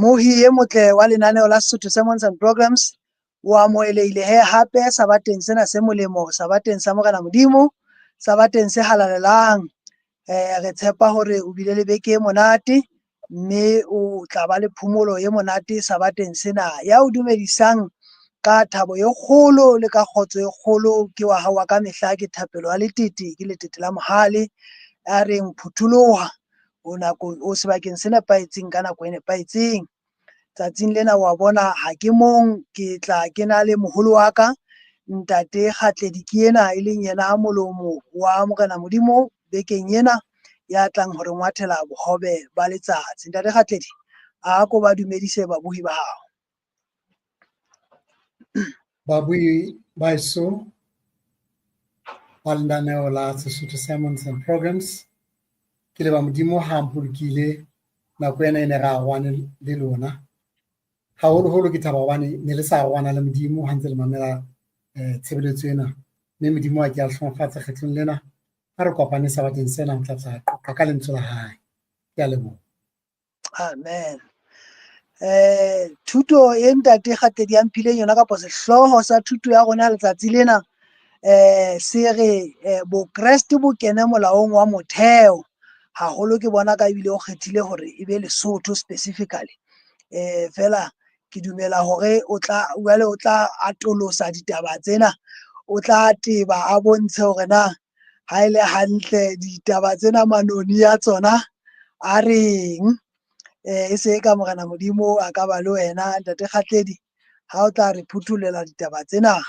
Mohi e motle wa lenaneo la Sesotho Sermons and Programs o amohelehile he hape sabateng sena se molemo, sabateng sa Morena Modimo, sabateng se halalelang. Re tshepa hore o bile le beke e monate mme o tla ba le phomolo e monate sabateng sena. Ya o dumedisang ka thabo e kgolo le ka kgotso e kgolo ke wa hao wa ka mehla, ke Thapelo ya Letete, ke Letete la Mohale a reng phutholoha. O nako o sebakeng se nepahetseng ka nako e nepahetseng. Tsatsing lena wa bona ha ke mong, ke tla ke na le moholo wa ka ntate Kgatledi ke ena e leng yena molomo wa Morena Modimo bekeng ena ya tlang hore ngwathela bohobe ba letsatsi. Ntate Kgatledi, a ko ba dumedise babohi ba hao. Babuyi baeso ba lenaneo la Sesotho Sermons and Programs, ke leba Modimo ha mpolokile nako ena e ne re arohane le lona. Haholoholo ke thaba hobane ne le sa arohana le Modimo ha ntse le mamela tshebeletso ena, mme Modimo a ke a hlonofatse kgetlong lena ha re kopane sabateng sena ho tla tla qoqa ka lentswe la hae. Ke a leboha. Amen. Thuto e ntate Kgatledi a mphileng yona kapa sehlooho sa thuto ya rona letsatsi lena se re Bokreste bo kene molaong wa motheo. Haholo ke bona ka ebile o kgethile hore e be Lesotho specifically. Fela ke dumela hore o tla jwale o tla atolosa ditaba tsena, o tla teba a bontshe hore na ha e le hantle ditaba tsena manoni ya tsona a reng. E se ka Morena Modimo a ka ba le wena ntate Kgatledi ha o tla re phuthollela ditaba tsena.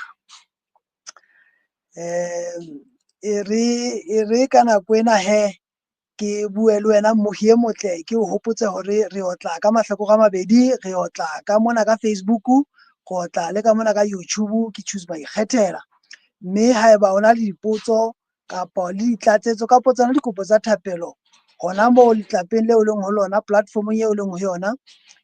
E re ka nako ena he ke bue le wena mmohi e motle, ke o hopotse hore re otla ka mahlakore a mabedi, re otla ka mona ka Facebook, re otla le ka mona ka YouTube, ke Choose Maikgethela. Mme haeba o na le dipotso kapa le ditlatsetso kapo tsona dikopo tsa thapelo hona moo letlapeng leo leng ho lona, platformong eo leng ho yona,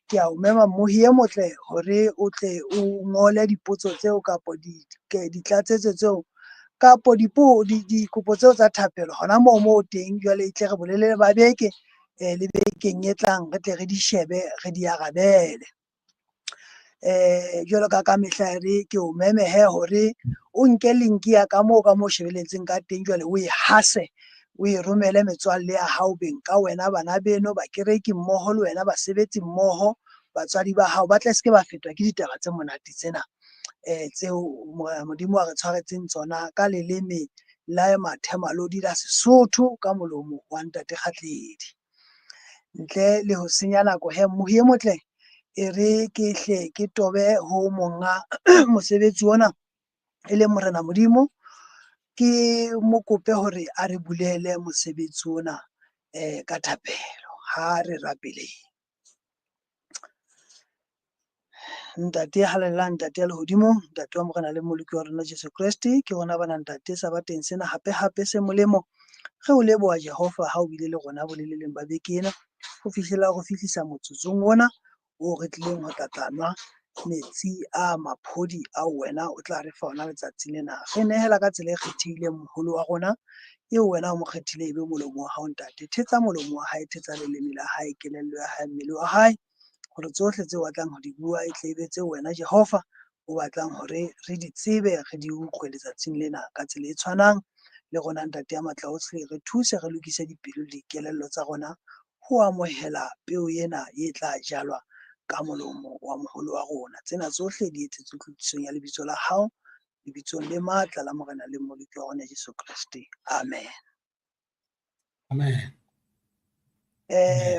ke a o mema mmohi e motle hore o tle o ngole dipotso tseo kapo ditlatsetso tseo kapo dikopo tseo tsa thapelo hona moo moo teng. Jwale e tle re bolele ba beke le bekeng e tlang re tle re di shebe re di arabele. Jwalo ka ka mehla re ke o meme he hore o nke link ya ka moo ka moo shebeletseng ka teng, jwale o e hase o e romele metswalle ya hao, beng ka wena, bana beno, bakereki mmoho le wena, basebetsi mmoho, batswadi ba hao, ba tle se ke ba fetwa ke ditaba tse monate tsena tseo Modimo a re tshwaretseng tsona ka leleme la mathemalodi la Sesotho ka molomo wa ntate Kgatledi. Ntle le ho senya nako he mmohi e motle, e re ke hle ke tobe ho monga mosebetsi ona e leng Morena Modimo, ke mo kope hore a re bulele mosebetsi ona ka thapelo. Ha re rapeleng. Ntate ya halalelang, ntate ya lehodimo, ntate wa Morena le Mmoloki wa rona Jesu Kreste, ke rona bana ntate sa ba teng sena hape hape se molemo. Re o leboha Jehova ha o bile le rona boleleleng ba beke ena ho fihlela re fihlisa motsotsong ona o re tlileng ho tla tla nwa metsi a maphodi ao wena o tla re fa ona letsatsing lena. Re nehela ka tsela e kgethehileng moholo wa rona eo wena o mo kgethile e be molomo wa hao ntate. Thetsa molomo wa hae, thetsa leleme la hae, kelello ya hae, mmele wa hae, hore tsohle tseo batlang ho di bua e tle e be tseo wena Jehova o batlang hore re di tsebe, re di utlwe letsatsing lena. Ka tsela e tshwanang le rona ntate ya matla ohle, re thuse re lokise dipelo le dikelello tsa rona ho amohela peo ena e tla jalwa ka molomo wa moholo wa rona. Tsena tsohle di etsetswe tlotlisong ya lebitso la hao, lebitsong le matla la Morena le Mmoloki wa rona Jesu Kreste. Amen. Amen.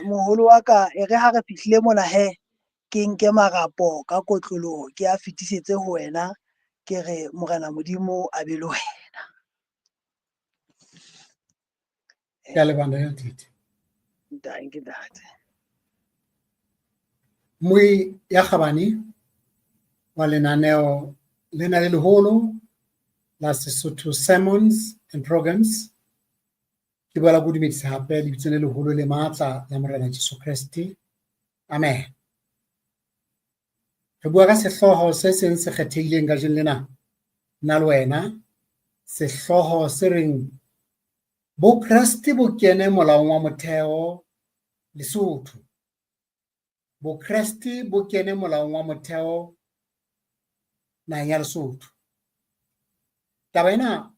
Moholo wa ka, e re ha re fihlile mona he, ke nke marapo ka kotloloho ke a fetisetse ho wena, ke re Morena Modimo a be le wena. Ke a leboha Ntate Tete. Dankie ntate. Moi ya kgabane wa lenaneo lena le leholo la Sesotho Sermons and Programs, ke boela ko dumedisa hape lebitsong le leholo le matla la Morena Jesu Kreste. Amen. Re bua ka sehlooho se seng se kgethehileng kajeno lena, nna le wena, sehlooho se reng Bokreste bo kene molaong wa motheo Lesotho. Bokreste bo kene molaong wa motheo naheng ya Lesotho. Taba ena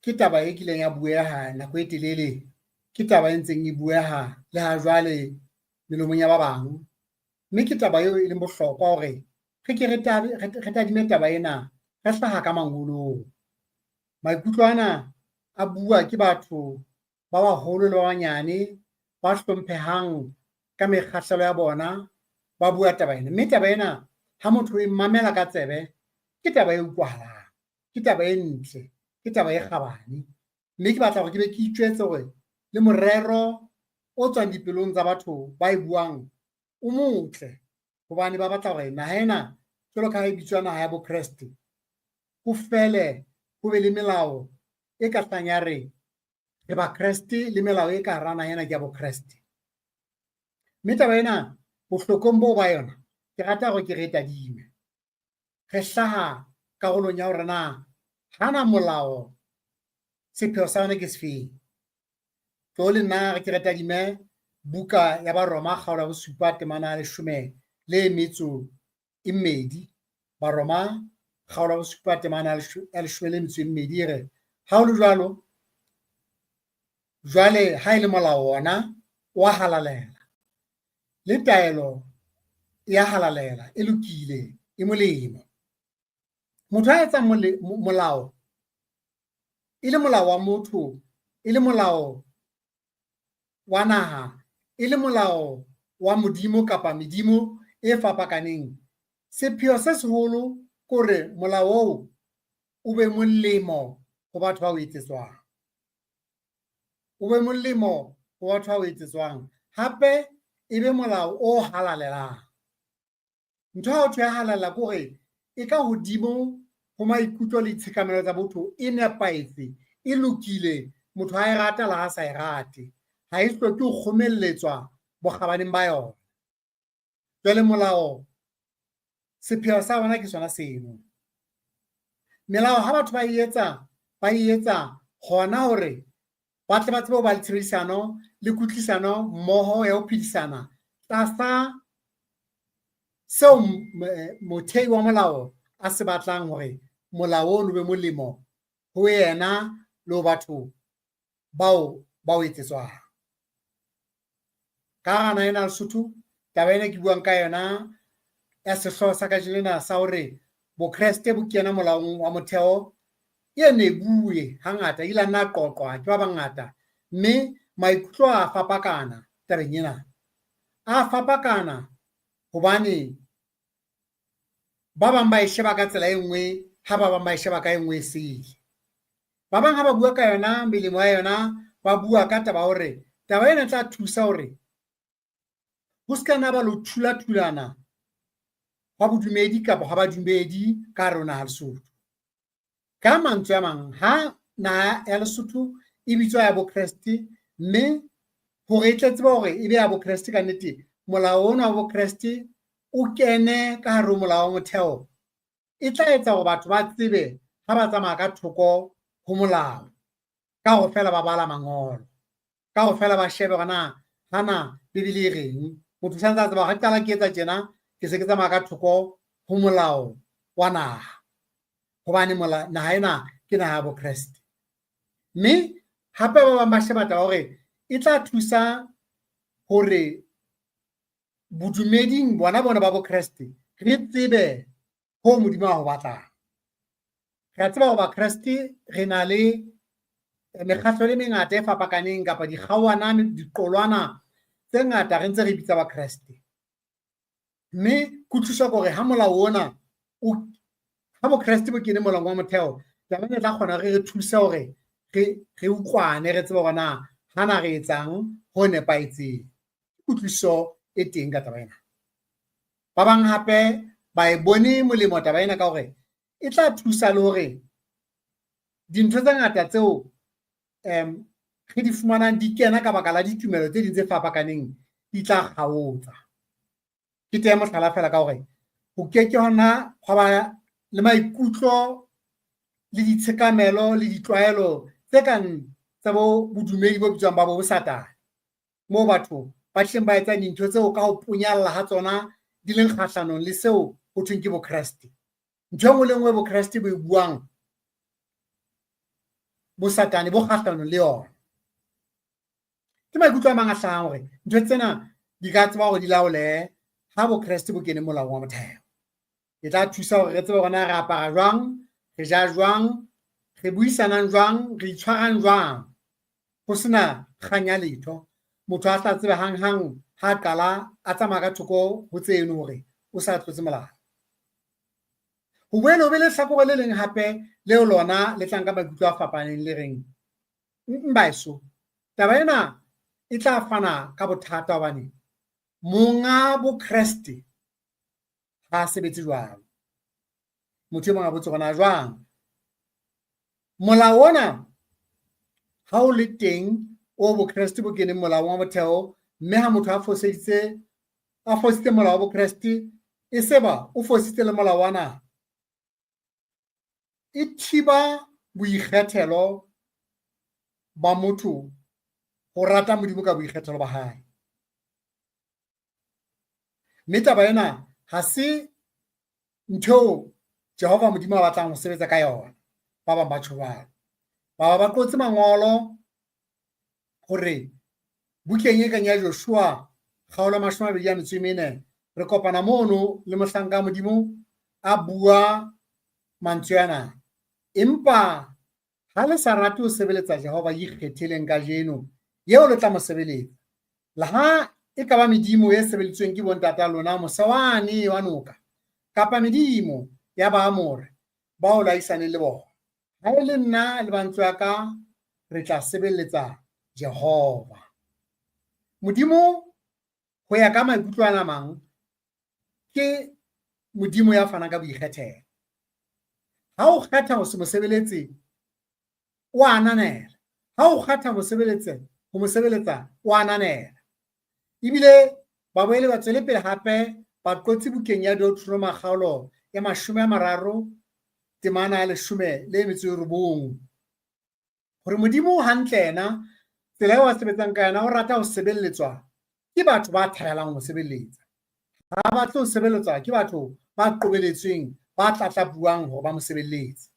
ke taba e kileng ya bueha nako e telele, ke taba e ntseng e bueha le ha jwale melomong ya ba bang, mme ke taba eo e leng bohlokwa hore re ke re tadime taba ena re hlaha ka mangolong. Maikutlo ana a bua ke batho ba baholo le ba banyane ba hlomphehang ka mekgahlelo ya bona, ba bua taba ena, mme taba ena ha motho e mamela ka tsebe ke taba e utlwahalang, ke taba e ntle, ke taba e kgabane, mme ke batla hore ke be ke itjwetse hore le morero o tswang dipelong tsa batho ba e buang o motle, hobane ba batla hore naha ena jwalo ka ha e bitswa naha ya Bokreste, ho fele ho be le melao e ka hlang ya re re Bakreste le melao e ka hara naha ena ke ya Bokreste. Mme taba ena bohlokong boo ba yona ke rata hore ke re tadime re hlaha karolong ya hore na hana molao sepheo sa yona ke sefeng. Tlo le nna re ke re tadime buka ya Baroma kgaolo ya bosupa temana ya 12. Baroma kgaolo ya bosupa temana ya 12 e re, ha ho le jwalo, jwale ha e le molao wona wa halalela, le taelo ya halalela, e lokile, e molemo. Motho a etsang molao e le molao wa motho, e le molao wa naha, e le molao wa modimo kapa medimo e fapakaneng, sepheo se seholo ke hore molao oo o be molemo ho batho ba o etsetswang, o be molemo ho batho ba o etsetswang, hape e be molao o halalelang. Ntho ha ho thwe ya halala ke hore e ka hodimo ho maikutlo le ditshekamelo tsa botho, e nepahetse, e lokile, motho ha e rata le ha sa e rate, ha e hloke ho kgomelletswa bokgabaneng ba yona. Jwale molao sepheo sa ona ke sona seno. Melao ha batho ba e etsa, ba e etsa hona hore ba tle ba tsebe ho ba le tshebedisano le kutlwisano mmoho ya ho phedisana tlasa seo mothei wa molao a se batlang hore molao ono be molemo ho yena le ho batho bao ba o etsetswang. Ka hara naha ena Lesotho, taba ena ke buang ka yona ya sehlooho sa kajeno lena sa hore Bokreste bo kena molaong wa motheo e ne bue hangata, ile a nna qoqwa ke ba bangata, mme maikutlo a fapakana tabeng ena. A fapakana hobane ba bang ba e sheba ka tsela e nngwe, ha ba bang ba e sheba ka e nngwe e sele. Ba bang ha ba bua ka yona melemo ya yona, ba bua ka taba hore taba ena e tla thusa hore ho se ka nna ba lo thula-thulana hwa bodumedi kapa hwa badumedi ka hare ho naha Lesotho. Ka mantswe a mang, ha naha ya Lesotho e bitswa ya Bokreste, mme hore e tle tsebe hore e be ya Bokreste ka nnete, molao ona wa Bokreste o kene ka hare ho molao wa motheo, e tla etsa hore batho ba tsebe ha ba tsamaya ka thoko ho molao, ka hore feela ba bala mangolo, ka hore feela ba shebe hore na hana Bibele e reng. Motho o santse a tseba ha qala ke etsa tjena, ke se ke tsamaya ka thoko ho molao wa naha, hobane naha ena ke naha ya Bokreste. Mme hape ba bang ba sheba taba hore e tla thusa hore bodumeding bona bona ba Bokreste re tsebe ho Modimo a ho batlang. Re a tseba hore Bakreste re na le mekgatlo le mengata e fapakaneng kapa dikgawana, diqolwana tse ngata re ntse re bitsa Bakreste. Mme kutlwisiso ke hore ha molao ona ha Bokreste bo kene molaong wa motheo, taba ena e tla kgona re thuse hore re utlwane, re tsebe hore na hana re etsang ho nepahetseng. Kutlwisiso e teng ka taba ena. Ba bang hape ba e bone molemo taba ena ka hore e tla thusa le hore dintho tse ngata tseo re di fumanang di kena ka baka la ditumelo tse ding tse fapakaneng di tla kgaotsa. Ke teye mohlala fela ka hore ho ke ke hona hwa ba le maikutlo le ditshekamelo le ditlwaelo tse kang tsa bo bodumedi bo bitswang ba bo Satane, moo batho ba hlileng ba etsang dintho tseo ka ho ponyalla ha tsona di leng kgahlanong le seo ho thweng ke Bokreste. Ntho e nngwe le nngwe Bokreste bo e buang, bosatane bo kgahlanong le yona. Ke maikutlo a mang a hlahang hore ntho tsena di ka tseba hore di laolehe ha Bokreste bo kene molaong wa motheo. E tla thusa hore re tsebe hore na re apara jwang, re ja jwang, re buisanang jwang, re itshwarang jwang. Ho sena kgang ya letho. Motho a tla tsebe hang-hang ha a qala a tsamaya ka thoko ho tseno hore o sa tlotse molao. Ho boele ho be le hlakore le leng hape leo lona le tlang ka maikutlo a fapaneng le reng, Mbaeso, taba ena e tla fana ka bothata hobane monga Bokreste ha a sebetse jwalo. Motho e mong a botse hore na jwang. Molao ona ha o le teng o Bokreste bo keneng molaong wa motheo, mme ha motho a foseditse a fositse molao wa Bokreste, e seba o fositse le molao wa naha. E thiba boikgethelo ba motho ho rata Modimo ka boikgethelo ba hae. Mme taba ena ha se ntho eo Jehova Modimo a batlang ho sebetsa ka yona. Ba bang ba tjho jwalo. Ba ba ba qotse mangolo hore bukeng e kang ya Joshua kgaolo ya 24, re kopana mono le mohlanka wa Modimo a bua mantswe ana. Empa ha le sa rate ho sebeletsa Jehova, ikgetheleng kajeno eo le tla mo sebeletsa. Le ha e ka ba medimo e sebeleditsweng ke bontata lona mose wane wa noka, kapa medimo ya Baamore bao le ahisaneng le bona. Ha e le nna le ba ntlo ya ka, re tla sebeletsa Jehova. Modimo, ho ya ka maikutlo ana mang, ke Modimo ya fanang ka boikgethelo. Ha o kgetha ho se mo sebeletse, o ananela. Ha o kgetha ho mo sebeletsa, o ananela. Ebile ba boele ba tswele pele hape ba qotse bukeng ya Deuteronoma kgaolo ya 30 temana ya 19 hore Modimo hantle yena tsela eo a sebetsang ka yona o rata ho sebeletswa ke batho ba thabelang ho mo sebeletsa. Ha a batle ho sebeletswa ke batho ba qobeletsweng, ba tlatlapuwang hore ba mo sebeletse.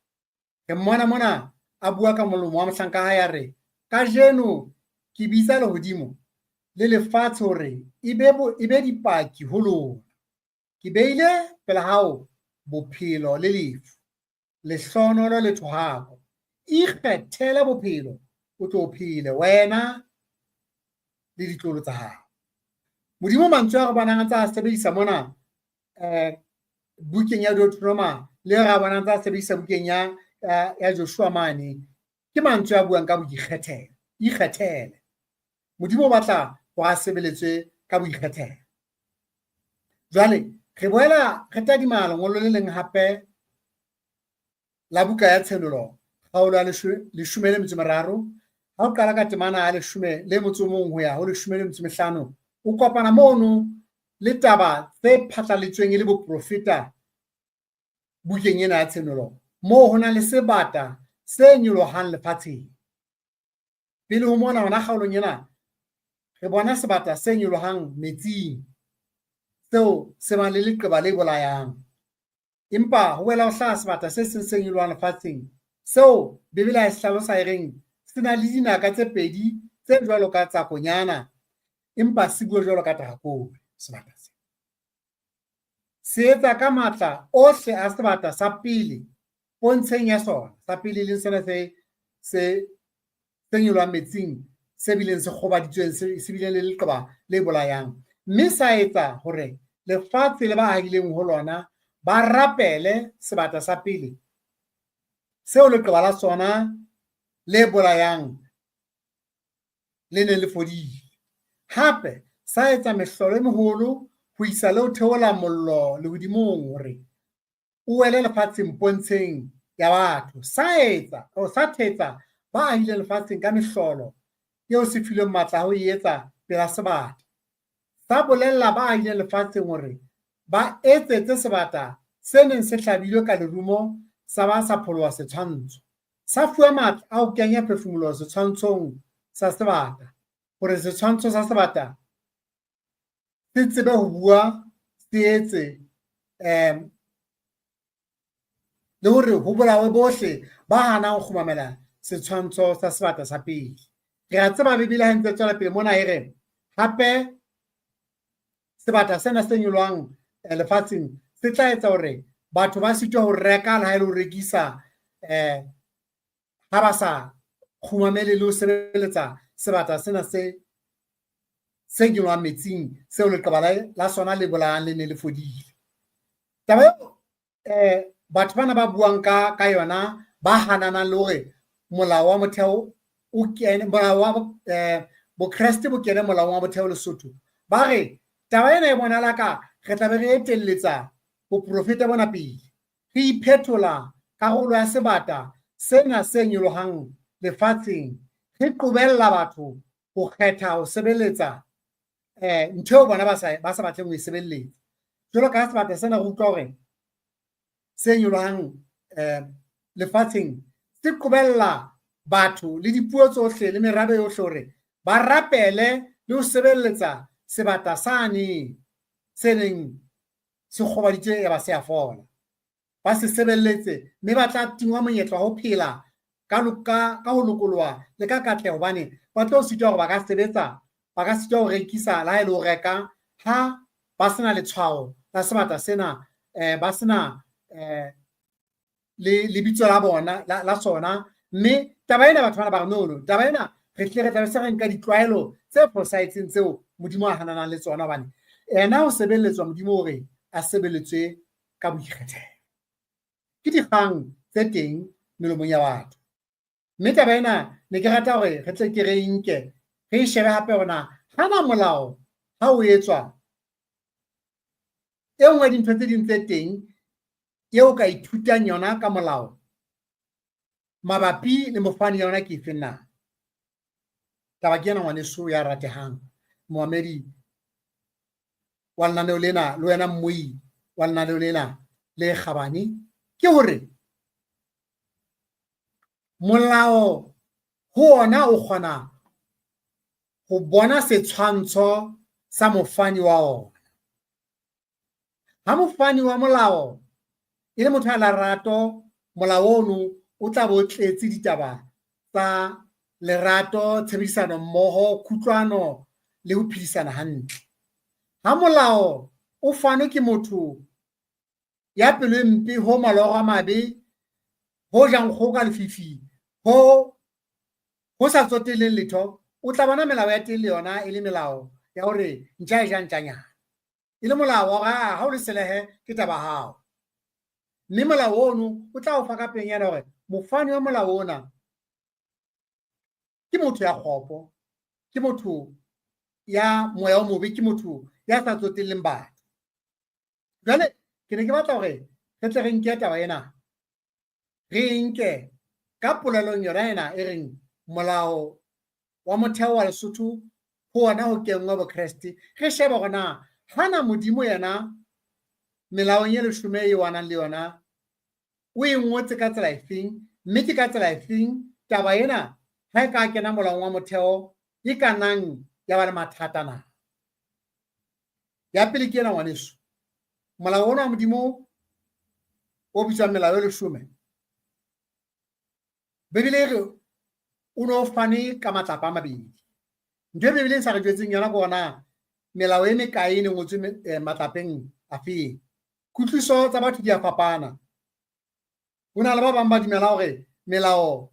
Re mmona mona a bua ka molomo wa mohlanka hae a re, Kajeno ke bitsa lehodimo le lefatshe hore e be dipaki ho lona. Ke beile pela hao bophelo le lefu, lehlohonolo le thohako. Ikgethele bophelo, o tlo phele, wena le ditloholo tsa hao. Modimo mantswe a re bonang a ntse a sebedisa mona bukeng ya Deuteronoma le re a bonang tsa sebedisa bukeng ya Joshua mane, ke mantswe a buang ka boikgethelo. Ikgethele. Modimo o batla hore a sebeletswe ka boikgethelo. Jwale re boela re tadima lengolo le leng hape la buka ya Tshenolo, kgaolo ya 13, ha o qala ka temana ya 11 ho ya ho 15, o kopana mono le taba tse phatlaletsweng e le boprofeta bukeng ena ya Tshenolo, moo ho nang le sebata se nyolohang lefatsheng. Pele ho mona, hona kgaolong ena, re bona sebata se nyolohang metsing, seo se bang le leqeba le bolayang. Empa ho boela ho hlaha sebata se seng se nyolohang lefatsheng, seo Bibele ha e se hlalosa e reng se na le dinaka tse pedi tse jwalo ka tsa konyana, empa se bua jwalo ka drakone. Sebata se se etsa ka matla ohle a sebata sa pele pontsheng ya sona, sa pele e leng sena se se se nyolohang metsing, se bileng se kgobaditsweng, se bileng le leqeba le bolayang, mme sa etsa hore lefatshe le ba ahileng ho lona ba rapele sebata sa pele seo leqeba la sona le bolayang le neng le fodile. Hape sa etsa mehlolo e meholo ho isa le ho theola mollo lehodimong hore o wele lefatsheng pontsheng ya batho. Sa etsa, sa thetsa ba ahileng lefatsheng ka mehlolo eo se filweng matla a ho e etsa pela sebata. Sa bolella ba ahileng lefatsheng hore ba etsetse sebata se neng se hlabilwe ka lerumo sa ba sa pholoha setshwantsho. Sa fuwa matla a ho kenya phefumoloho setshwantshong sa sebata, hore setshwantsho sa sebata Se tsebe ho bua, se etse le hore ho bolawe bohle ba hanang ho kgumamela setshwantsho sa sebata sa pele. Re a tseba Bibele ha e ntse e tswela pele mona e re hape sebata sena se nyolohang lefatsheng se tla etsa hore batho ba sitwe ho reka le ha e le ho rekisa ha ba sa kgumamele le ho sebeletsa sebata sena se se nyolohang metsing seo leqeba la sona le bolayang le ne le fodile. Taba eo batho bana ba buang ka yona ba hananang le hore molao wa motheo o kene, molao wa Bokreste bo kene molaong wa motheo Lesotho, ba re taba ena e bonala ka re tla be re etelletsa boprofeta bona pele, re iphethola karolo ya sebata sena se nyolohang lefatsheng, re qobella batho ho kgetha ho sebeletsa ntho eo bona ba sa batleng ho e sebeletsa. Jwalo ka sebata sena re utlwa hore se nyolohang lefatsheng se qobella batho le dipuo tsohle le merabe yohle hore ba rapele le ho sebeletsa sebata sane se neng se kgobaditswe ya ba se a fola. Ba se sebeletse mme ba tla tingwa monyetla wa ho phela ka ho lokoloha le ka katleho, hobane ba tlo sitwa hore ba ka sebetsa, ba ka sitwa ho rekisa le ha e le ho reka ha ba sena letshwao la sebata sena, ba sena le lebitso la bona la sona. Mme taba ena batho bana ba re no no, taba ena re tle re tlabe se re nka ditlwaelo tse fosahetseng tseo Modimo a hananang le tsona, hobane ena ho sebeletswa Modimo hore a sebeletswe ka boikgethelo. Ke dikgang tse teng melomong ya batho. Mme taba ena ne ke rata hore re tle ke re nke re e shebe hape hore na hana molao ha o etswa, e nngwe ya dintho tse ding tse teng eo ka ithutang yona ka molao mabapi le mofani ya yona ke efe na? Taba ke ena ngwaneso ya ratehang, momamedi wa lenaneo lena le wena mmui wa lenaneo lena le kgabane, ke hore molao ho ona o kgona ho bona setshwantsho sa mofani wa ona. Ha mofani wa molao e le motho a lerato, molao ono o tla bo tletse ditaba tsa lerato, tshebedisano mmoho, kutlwano le ho phedisana hantle. Ha molao o fanwe ke motho ya pelo e mpe, ho maloro a mabe, ho jang kgoho ka lefifi, ho sa tsotelleng letho, o tla bona melao ya teng le yona e le melao ya hore ntja e ja ntjanyana. E le molao wa hore ha o le selehe ke taba hao. Mme molao ono o tla o fa ka pelenyana hore mofani wa molao ona ke motho ya kgopo, ke motho ya moya o mobe, ke motho ya sa tsotelleng batho. Jwale ke ne ke batla hore re tle re nke taba ena, re e nke ka polelong yona ena e reng molao wa motheo wa Lesotho ho ona ho kenngwa Bokreste, re shebe hore na hana Modimo yena melaong e leshome eo a nang le yona o e ngotse ka tsela efeng, mme ke ka tsela efeng taba ena ha e ka kena molaong wa motheo e ka nang ya ba le mathata na. Ya pele ke ena ngwaneso, molao ona wa Modimo o bitswang melao e leshome, Bibele e re o ne o fane ka matlapa a mabedi. Ntho e Bibele e sa re jwetseng yona ke ona melao e mekae e ne ngotswe matlapeng afeng. Kutlwiso tsa batho di a fapana. Ho na le ba bang ba dumela hore melao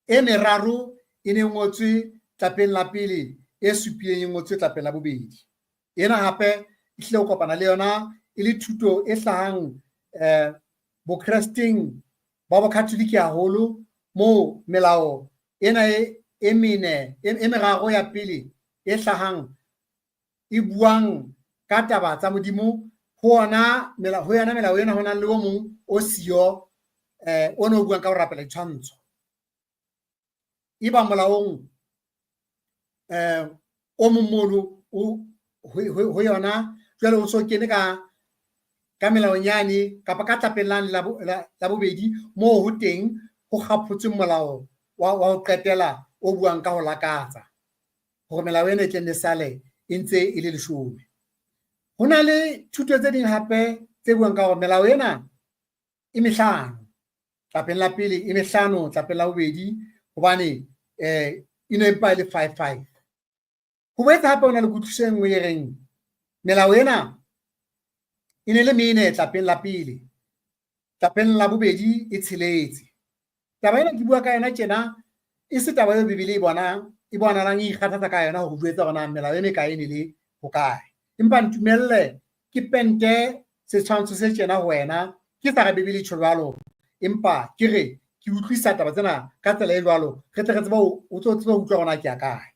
e meraro e ne ngotswe tlapeng la pele, e supileng e ngotswe tlapeng la bobedi. Ena hape e hlile ho kopana le yona e le thuto e hlahang Bokresteng ba Bokatholike haholo, moo melao ena e mene e meraro ya pele e hlahang e buang ka taba tsa Modimo. Ho ona ho yona melao ena ho nang le o mong o siyo o ne o buang ka ho rapela ditshwantsho. E ba molaong o mong mono ho yona jwale o so kene ka melaong yane kapa ka tlapeng lane la bobedi moo ho teng ho kgaphotsweng molao wa ho qetela o buang ka ho lakatsa, hore melao ena e tle nne sale e ntse e le leshome. Ho na le thuto tse ding hape tse buang ka hore melao ena e mehlano tlapeng la pele, e mehlano tlapeng la bobedi, hobane e ne empa e le 5-5. Ho boetse hape ho na le kutlwisiso e nngwe e reng melao ena e ne le mene tlapeng la pele, tlapeng la bobedi e tsheletse. Taba ena ke bua ka yona tjena e se taba eo Bibele e bonang e bonalang e ikgathatsa ka yona hore jwetsa hore na melao e mekae e ne le hokae. Empa ntumelle ke pente setshwantsho se tjena ho wena, ke sa re Bibele e tjho jwalo, empa ke re ke utlwisa taba tsena ka tsela e jwalo, re tle re tsebe o tlo tsebe ho utlwa hore na ke ya kae.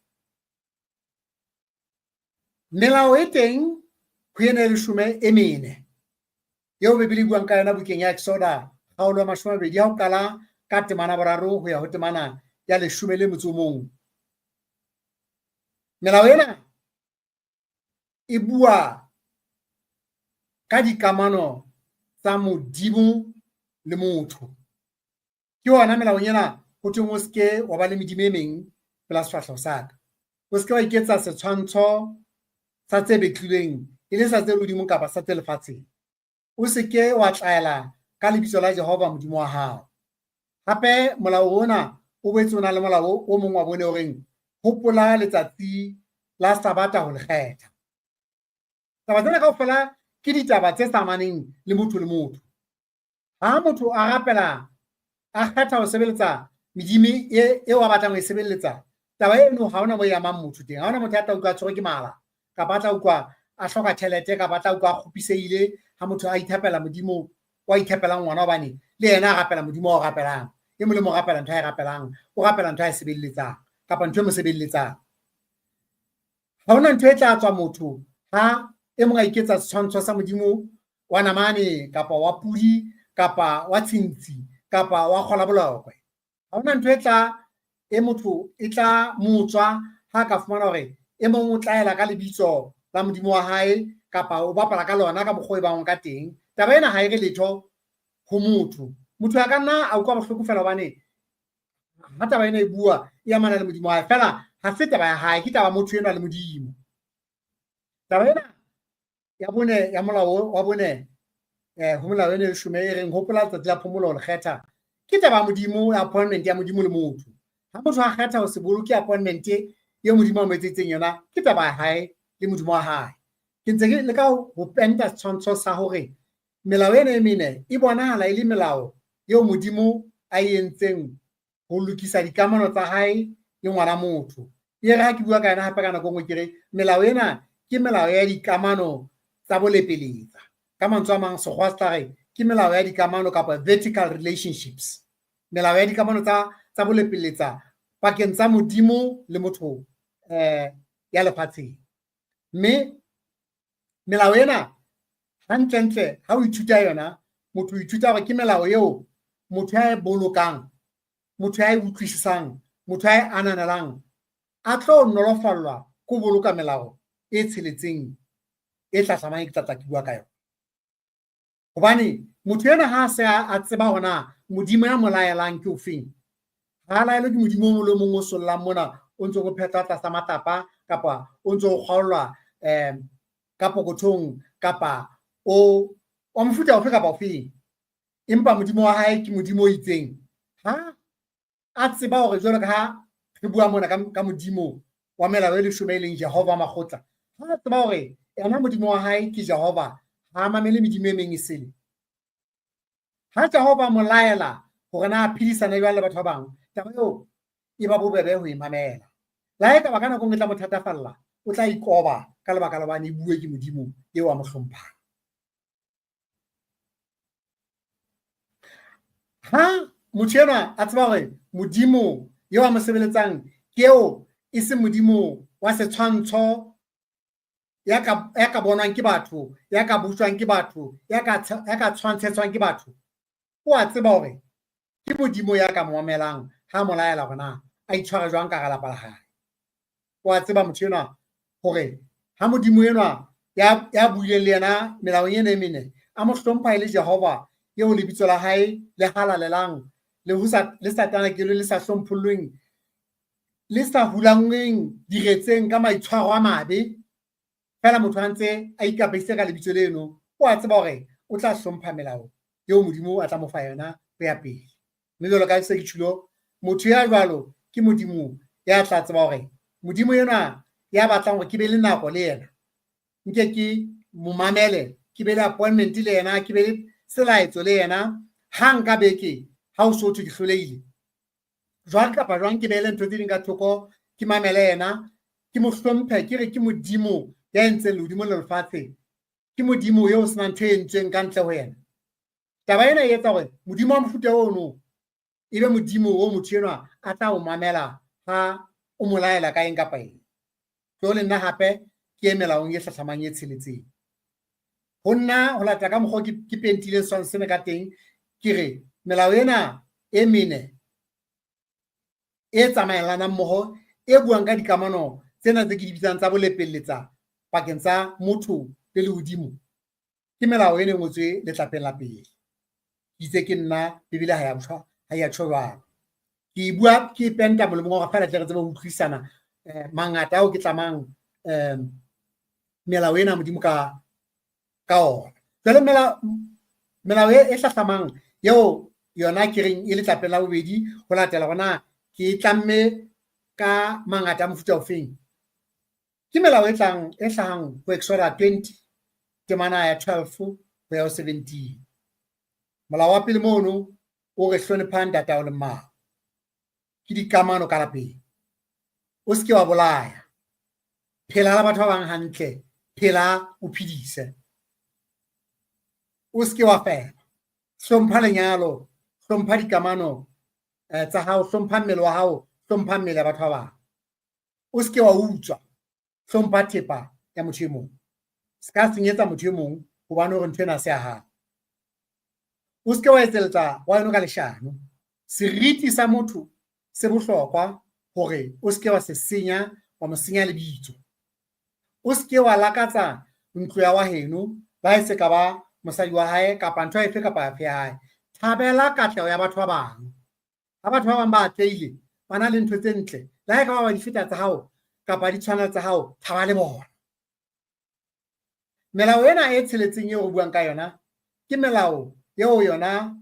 Melao e teng ho ena e leshome e mene eo Bibele e buang ka yona bukeng ya Exoda kgaolo ya 20 ha o qala ka temana 3 ho ya ho temana ya 11. Melao ena e bua ka dikamano tsa Modimo le motho. Ke yona melaong ena ho thweng o seke wa ba le medimo e meng pela sefahleho sa ka. O seke wa iketsa setshwantsho sa tse betlilweng e le sa tse lehodimong kapa sa tse lefatsheng. O seke wa tlaela ka lebitso la Jehova Modimo wa hao. Hape molao ona o boetse o na le molao o mong wa bone o reng hopola letsatsi la Sabata ho le kgetha. Taba tsena kaofela ke ditaba tse sa amaneng le motho le motho. Ha motho a rapela a kgetha ho sebeletsa medimo eo a batlang ho e sebeletsa, taba eno ha hona mo e amang motho teng. Ha hona motho a tla utlwa a tshwerwe ke mala kapa a tla utlwa a hloka tjhelete kapa a tla utlwa a kgopisehile ha motho a ithapela modimo wa ithapelang ngwana, hobane le yena a rapela modimo wa o rapelang. E mong le mong o rapela ntho a e rapelang, o rapela ntho a e sebeletsang kapa ntho e mo sebeletsang. Ha hona ntho e tla tswa motho ha e mong a iketsa setshwantsho sa modimo wa namane kapa wa pudi kapa wa tshintshi kapa wa kgolabolokwe. Ha hona ntho e tla e motho e tla motswa ha ka fumana hore e mong o tlaela ka lebitso la modimo wa hae kapa o bapala ka lona ka mokgwa o e bangwe ka teng. Taba ena ha e re letho ho motho. Motho a ka nna a utlwa bohloko fela hobane ha taba ena e bua e amana le modimo wa hae, fela ha se taba ya hae, ke taba motho enwa le modimo. Taba ena ya bone ya molao wa bone ho molao ena e leshome e reng hopola letsatsi la phomolo ho le kgetha, ke taba ya modimo, ya appointment ya modimo le motho. Ha motho a kgetha ho se boloke appointment eo modimo a mo etseditseng yona, ke taba ya hae le modimo wa hae. Ke ntse ke leka ho penta setshwantsho sa hore melao ena e mene e bonahala e le melao eo modimo a e entseng ho lokisa dikamano tsa hae le ngwana motho. E re ha ke bua ka yona hape ka nako e nngwe ke re melao ena ke melao ya dikamano tsa bolepeletsa. Ka mantswe a mang sekgowa se tla re ke melao ya dikamano kapa vertical relationships. Melao ya dikamano tsa bolepeletsa pakeng tsa modimo le motho ya lefatsheng. Mme melao ena hantlentle ha o ithuta yona, motho o ithuta hore ke melao eo motho ya e bolokang, motho ya e utlwisisang, motho ya e ananelang a tlo nolofallwa ke ho boloka melao e tsheletseng e hlahlamang e ke tla tla ke bua ka yona. Hobane motho ena ha se a tseba hore na modimo ya mo laelang ke ofeng, ha a laelwe ke modimo o mong le mong o sollang mona o ntse o phetwa tlasa matlapa kapa o ntse o kgaolwa ka pokothong kapa o wa mofuta ofe kapa ofeng, empa modimo wa hae ke modimo o itseng. Ha a tseba hore jwalo ka ha re bua mona ka modimo wa melao e leshome e leng Jehova makgotla, ha a tseba hore yena modimo wa hae ke Jehova, ha a mamele medimo e meng e sele. Ha Jehova mo laela hore na a phedisane jwang le batho ba bang, taba eo e ba bobebe ho e mamela. Le ha ekaba ka nako e nngwe e tla mo thatafalla, o tla ikoba ka lebaka la hobane e bue ke modimo eo a mo hlomphang. Ha motho enwa a tseba hore modimo eo a mo sebeletsang ke eo e se modimo wa setshwantsho ya ka bonwang ke batho, ya ka buswang ke batho, ya ka tshwantshetswang ke batho, o a tseba hore ke modimo ya ka mo mamelang ha mo laela hore na a itshware jwang ka hara lapa la hae. O a tseba motho enwa hore ha modimo enwa ya buileng le yena melaong ena e mene a mo hlompha e le Jehova eo lebitso la hae le halalelang le ho sa le sa tanakelwe le sa hlomphollweng le sa hulangweng diretseng ka maitshwaro a mabe. Feela motho a ntse a ikapeisitse ka lebitso leno, o a tseba hore o tla hlompha melao eo Modimo a tla mo fa yona ho ya pele. Mme jwalo ka se ke tjhilo, motho ya jwalo ke Modimo ya tla tseba hore Modimo enwa ya batlang hore ke be le nako le yena, nke ke mo mamele, ke be le appointment le yena, ke be le selaetso le yena hang ka beke ha o so thwe ke hlolehile. Jwang kapa jwang ke behele ntho tse ding ka thoko, ke mamele yena, ke mo hlomphe, ke re ke Modimo ya entseng lehodimo le lefatshe, ke Modimo eo senang ntho e entsweng ka ntle ho yena. Taba ena e etsa hore Modimo wa mofuta ono e be Modimo o motho enwa a tla o mamela ha o mo laela ka eng kapa eng. Tlo le nna hape ke ye melaong e hlahlamang e tsheletseng. Ho nna ho lata ka mokgwa ke pentileng setshwantsho sena ka teng, ke re melao ena e mene e tsamaelanang mmoho e buang ka dikamano tsena tse ke di bitsang tsa bolepelletsa pakeng tsa motho le lehodimo, ke melao e ne ngotswe letlapeng la pele. Ke itse ke nna Bibele ha ya tjho, ha ya tjho jwalo. Ke e bua ke penta molemong wa hore feela tle re tsebe ho utlwisisana mangata ao ke tlamang melao ena Modimo ka ona. Jwale melao e hlahlamang eo yona ke reng e letlapeng la bobedi ho latela hore na ke e tlamme ka mangata a mofuta ofeng, ke melao e tlang e hlahang ho Exoda 20 temana ya 12 ho ya ho 17. Molao wa pele mono o re hlonepha ntatao le mmao, ke dikamano ka lapeng. O se ke wa bolaya, phela le batho ba bang hantle, phela o phedise. O se ke wa feba, hlompha lenyalo, hlompha dikamano tsa hao, hlompha mmele wa hao, hlompha mmele ya batho ba bang. O se ke wa utswa, hlompha thepa ya motho e mong. Se ka senyetsa motho e mong hobane hore ntho ena se ya hao. O se ke wa etselletsa wa eno ka leshano. Seriti sa motho se bohlokwa hore o se ke wa se senya, wa mo senya lebitso. O se ke wa lakatsa ntlo ya wa heno, le ha e se ka ba mosadi wa hae kapa ntho efe kapa efe ya hae. Thabela katleho ya batho ba bang. Ha batho ba bang ba atlehile, ba na le ntho tse ntle, le ha e ka ba ba di feta tsa hao kapa di tshwana tsa hao, thaba le bona. Melao ena e tsheletseng eo re buang ka yona ke melao eo yona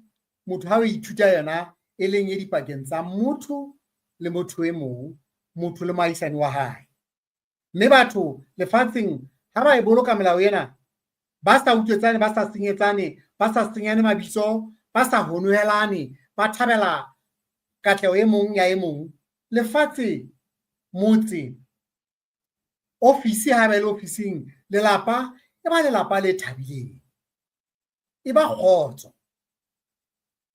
motho ha o ithuta yona e leng e dipakeng tsa motho le motho e mong, motho le moahisani wa hae. Mme batho lefatsheng ha ba e boloka melao ena, ba sa utswetsane, ba sa senyetsane, ba sa senyane mabitso, ba sa honohelane, ba thabela katleho e mong ya e mong. Lefatshe, motse, ofisi ha ba le ofising, lelapa e ba lelapa le thabileng, e ba kgotso.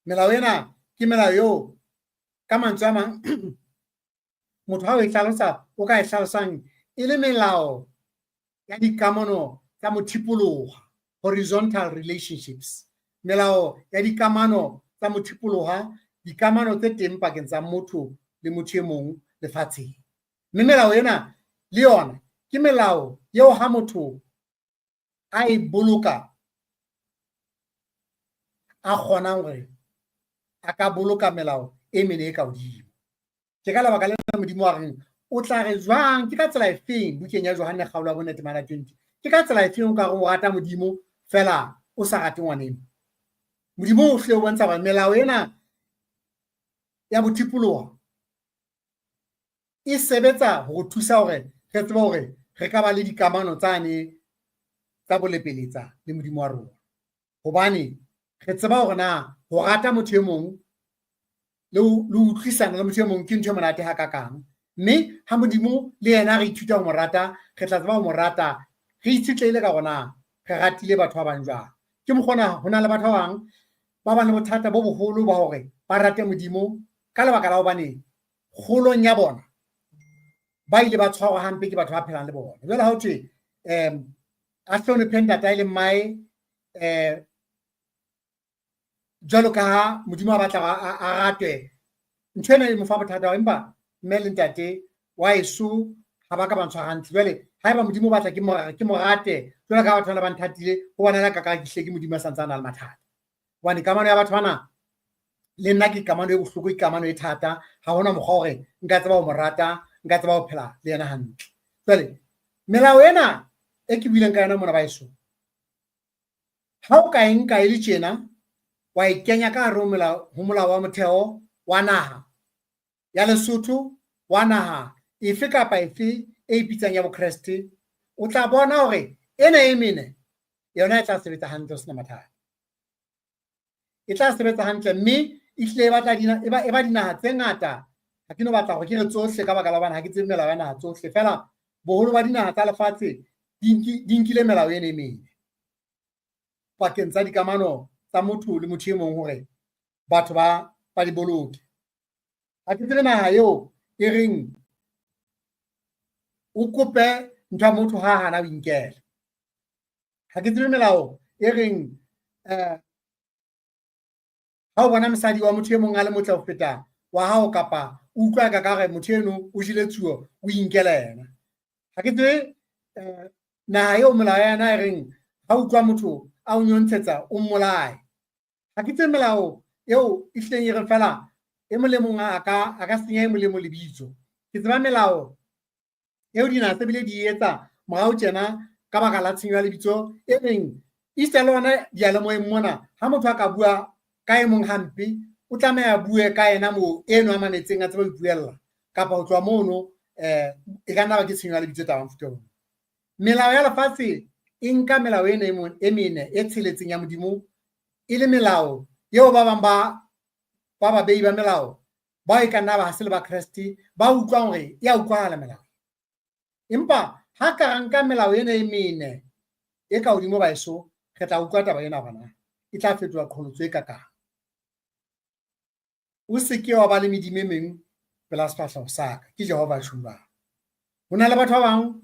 Melao ena ke melao eo ka mantswe a mang motho ha o e hlalosa o ka e hlalosang e le melao ya dikamano tsa mothipoloha, horizontal relationships. Melao ya dikamano tsa mothipoloha, dikamano tse teng pakeng tsa motho le motho e mong lefatsheng. Mme melao ena le yona ke melao eo ha motho a e boloka a kgonang hore a ka boloka melao e mene e ka hodimo. Ke ka lebaka lena Modimo wa reng o tla re jwang, ke ka tsela efeng bukeng ya Johanne kgaolo ya 4 temana 20, ke ka tsela efeng o ka re o rata Modimo fela o sa rate ngwaneno? Modimo o hle o bontsha hore melao ena ya bothipoloho e sebetsa ho re thusa hore re tsebe hore re ka ba le dikamano tsane tsa bolepeletsa le Modimo wa rona. Hobane re tseba hore na ho rata motho e mong le ho utlwisana le motho e mong ke ntho e monate hakakang. Mme ha Modimo le yena re ithuta ho mo rata, re tla tseba ho mo rata re itshetlehile ka hore na re ratile batho ba bang jwang. Ke mokgona ho na le batho ba bang ba bang le bothata bo boholo ba hore ba rate Modimo ka lebaka la hobane kgolong ya bona ba ile ba tshwarwa hampe ke batho ba phelang le bona. Jwale ha ho thwe a hlonephe ntatae le mmae jwalo ka ha Modimo a batla a ratwe, ntho ena e mo fa bothata, empa mme le ntate wa eso ha ba ka ba ntshwara hantle. Jwale haeba Modimo o batla ke mo rate jwalo ka ha batho bana ba nthatile, ho bonahala ka ka ke hle ke Modimo a sa ntse a na le mathata. Hobane kamano ya batho bana le nna ke kamano e bohloko, ke kamano e thata, ha hona mokgwa hore nka tseba ho mo rata, nka tseba ho phela le yena hantle. Jwale melao ena e ke buileng ka yona mona baeso, ha o ka e nka e le tjena wa e kenya ka hare ho molao wa motheo wa naha ya Lesotho, wa naha efe kapa efe e ipitsang ya Bokreste, o tla bona hore ena e mene yona e tla sebetsa hantle ho sena mathata. E tla sebetsa hantle mme e hlile e batla e ba dinaha tse ngata. Ha ke no batla hore ke re tsohle ka baka la hobane ha ke tsebe melao ya naha tsohle, feela boholo ba dinaha tsa lefatshe di nkile melao ena e mene pakeng tsa dikamano tsa motho le motho e mong hore batho ba di boloke. Ha ke tsebe naha eo e reng o kope ntho ya motho ha hana o inkela. Ha ke tsebe melao e reng ha o bona mosadi wa motho e mong a le motle ho feta wa hao kapa o utlwa ka re motho eno o jele tsuo o inkela yena. Ha ke tsebe naha eo melao ya yona e reng ha utlwa motho a o nyontshetsa o mmolaye. Ha ke tsebe melao eo e hlileng e reng fela e mong le mong a ka senya e mong le mong lebitso. Ke tseba melao eo dinaha tse bile di etsa morao tjena ka baka la tshenyo ya lebitso e reng esita le ona diyalemoyeng mona, ha motho a ka bua ka e mong hampe o tlameha a bue ka yena moo eno a mametseng a tsebe ho ipuella, kapa ho tloha mono e ka nna ba ke tshenyo ya lebitso taba mofuta ona. Melao ya lefatshe e nka melao ena e mene e tsheletseng ya Modimo e le melao eo ba bang ba babei ba melao bao e ka nna ba ha se le Bakreste ba utlwang hore e a utlwahala melao. Empa ha ka ra nka melao ena e mene e ka hodimo baeso, re tla utlwa taba ena hore na e tla fetoha qholotso e kakang. O se ke wa ba le medimo e meng pela sefahleho sa ka, ke Jehova a tjhong jwalo. Ho na le batho ba bang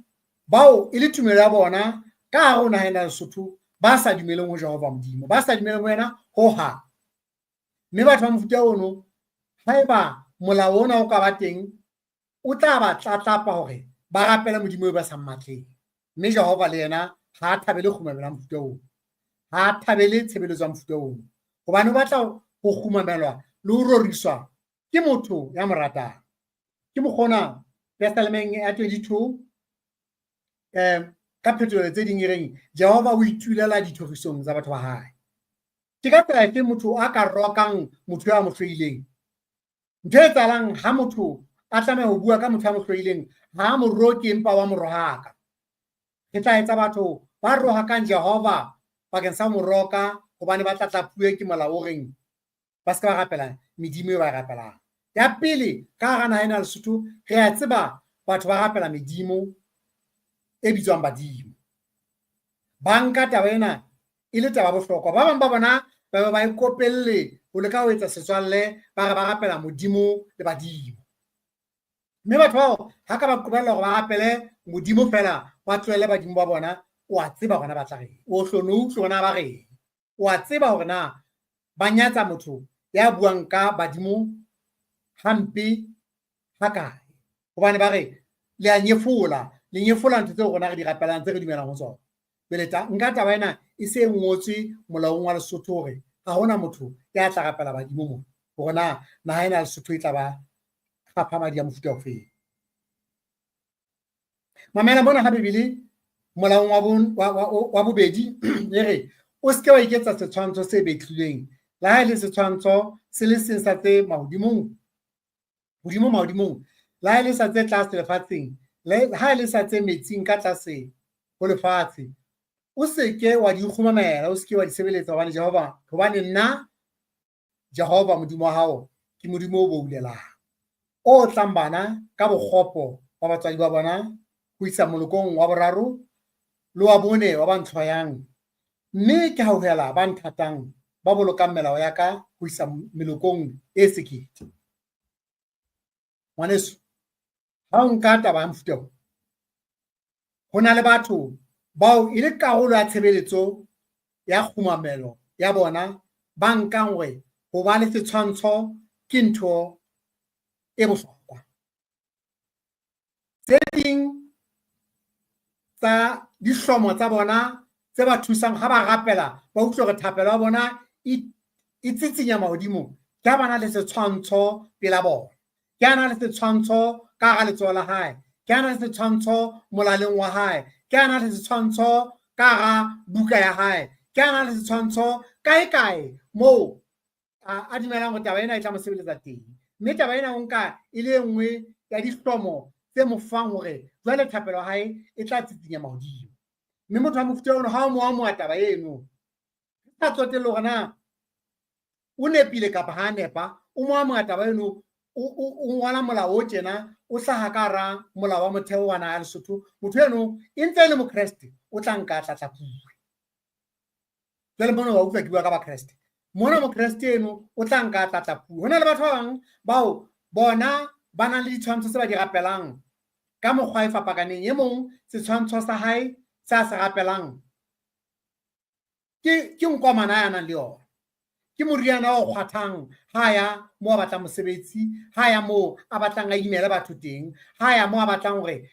bao e le tumelo ya bona ka hare ho naha ena ya Lesotho ba sa dumeleng ho Jehova Modimo, ba sa dumeleng ho yena hohang. Mme batho ba mofuta ono, haeba molao ona o ka ba teng, o tla ba tlatlapa hore ba rapele Modimo eo ba sa mmatleng. Mme Jehova le yena ha a thabele kgumamelo ya mofuta ono, ha a thabele tshebeletso ya mofuta ono, hobane o batla ho kgumamelwa le ho roriswa ke motho ya mo ratang. Ke mokgona Testamenteng ya 22 ka phetolelo tse ding e reng Jehova o itulela dithorisong tsa batho ba hae. Ke ka tsela efe motho a ka rokang motho ya mo hloileng? Ntho e etsahalang ha motho a tlameha ho bua ka motho ya mo hloileng, ha a mo roke empa wa mo rohaka. Re tla etsa batho ba rohakang Jehova bakeng sa ho mo roka hobane ba tlatlapuwe ke molao o reng ba se ka ba rapela medimo e ba e rapelang. Ya pele, ka hara naha ena ya Lesotho re a tseba batho ba rapela medimo e bitswang badimo. Ba nka taba ena e le taba bohlokwa. Ba bang ba bona ba be ba e kopelle ho leka ho etsa setswalle, ba re ba rapela modimo le badimo. Mme batho bao ha ka ba qobella hore ba rapele modimo feela, ba tlohele badimo ba bona, o a tseba hore na ba tla reng. O hlo no utlwe hore na ba reng. O a tseba hore na ba nyatsa motho ya buang ka badimo hampe hakae. Hobane ba re le a nyefola, le nyefola ntho tseo rona re di rapelang, tse re dumelang ho tsona. Jwale nka taba ena e se e ngotswe molaong wa Lesotho hore ha hona motho ya tla rapela badimo mona, hore na naha ena ya Lesotho e tla ba kgapha madi a mofuta ofeng. Mamela mona ha Bibele molaong wa bobedi e re o se ke wa iketsa setshwantsho se betlilweng, le ha e le setshwantsho se le seng sa tse mahodimong, hodimo mahodimong, le ha e le sa tse tlase lefatsheng, le ha e le sa tse metsing ka tlase ho lefatshe. O se ke wa di kgumamela, o se ke wa di sebeletsa, hobane Jehova, hobane nna Jehova Modimo wa hao ke Modimo o boulelang, o otlang bana ka bokgopo ba batswadi ba bona ho isa molokong wa boraro le wa bone wa ba ntlhoyang, mme ke hauhela ba nthatang, ba bolokang melao ya ka ho isa melokong e sekete. Ngwaneso, ha o nka taba ya mofuta o, ho na le batho bao e le karolo ya tshebeletso ya kgumamelo ya bona ba nkang hore ho ba le setshwantsho ke ntho e bohlokwa. Tse ding tsa dihlomo tsa bona tse ba thusang ha ba rapela, ba utlwe hore thapelo ya bona e tsitsinya mahodimo, ke ha ba na le setshwantsho pela bona, ke ha na le setshwantsho ka hara letsoho la hae, ke ha na le setshwantsho molaleng wa hae, Ke a na le setshwantsho ka hara buka ya hae, ke a na le setshwantsho kae kae moo a dumelang hore taba ena e tla mo sebeletsa teng. Mme taba ena o nka e le e nngwe ya dihlomo tse mo fang hore jwale thapelo ya hae e tla tsitsinya mahodimo. Mme motho wa mofuta ono ha o mo amoha taba eno, sa tsotelle hore na o nepile kapa ha nepa, o mo amoha taba eno, o ngola molao o tjena, o hlaha ka hara molao wa motheo wa naha ya Lesotho. Motho eno e ntse e le Mokreste, o tla nka tlatlapuwe. Jwale mona wa utlwa ke bua ka Bakreste. Mona Mokreste eno o tla nka tlatlapuwe. Ho na le batho ba bang bao bona ba nang le ditshwantsho tse ba di rapelang ka mokgwa e fapakaneng. E mong setshwantsho sa hae se a se rapelang ke nkomana ya nang le yona. Ke moriana o kgwathang ha ya moo a batlang mosebetsi, ha ya moo a batlang a imele batho teng, ha ya moo a batlang hore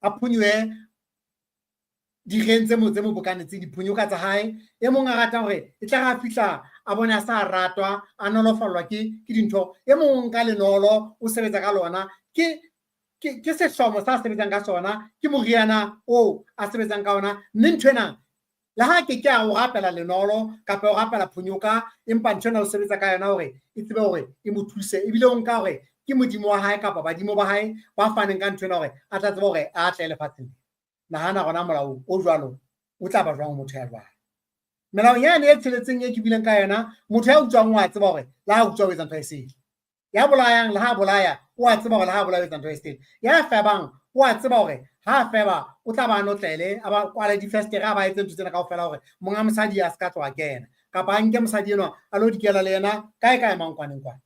a phonyohe direng tse mo bokanetseng, diphonyoka tsa hae. E mong a ratang hore e tla re a fihla a bone a sa ratwa, a nolofallwa ke dintho. E mong ka lenolo o sebetsa ka lona, ke sehlomo sa sebetsang ka sona, ke moriana oo a sebetsang ka ona. Mme ntho ena le ha ke ke a o rapela lenolo kapa o rapela phonyoka, empa ntho ena o sebetsa ka yona hore e tsebe hore e mo thuse, ebile o nka hore ke modimo wa hae kapa badimo ba hae ba faneng ka ntho ena hore a tla tseba hore a atle lefatsheng. Nahana hona molao o jwalo o tla ba jwang motho ya jwalo. Melao yane e tsheletseng e ke bileng ka yona, motho ya utswang o a tseba hore le ha utswa o etsa ntho e sele. Ya bolayang le ha bolaya o a tseba hore le ha bolaya o etsa ntho e sele. Ya febang o a tseba hore ha feba o tla ba notlele, a ba kwale difestere, a ba etse ntho tsena kaofela hore monga mosadi a se ka tloha kena, kapa a nke mosadi enwa a lo dikela le yena kae kae mankwaneng kwana.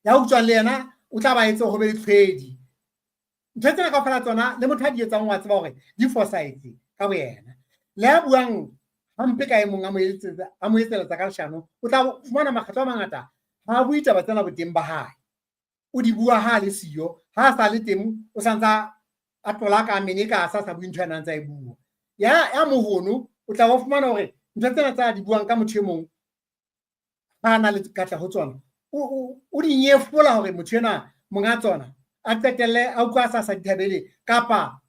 Ya utswang le yena o tla ba etse ho be le tlhwedi. Ntho tsena kaofela tsona le motho a di etsang o a tseba hore di fosahetse ka boyena. Le a buang hampe ka e mong a mo etseletsa ka leshano, o tla fumana makgetlo a mangata ha a bue taba tsena boteng ba hae. O di bua ha a le siyo, ha a sa le teng o santsa a tlola ka mene ka a sa bue ntho ena ntse a e bua. Ya mohono o tla fumana hore ntho tsena tsa di buang ka motho e mong ha na le katleho tsona, o di nyefola hore motho ena monga tsona a qetelle a utlwa a sa di thabele kapa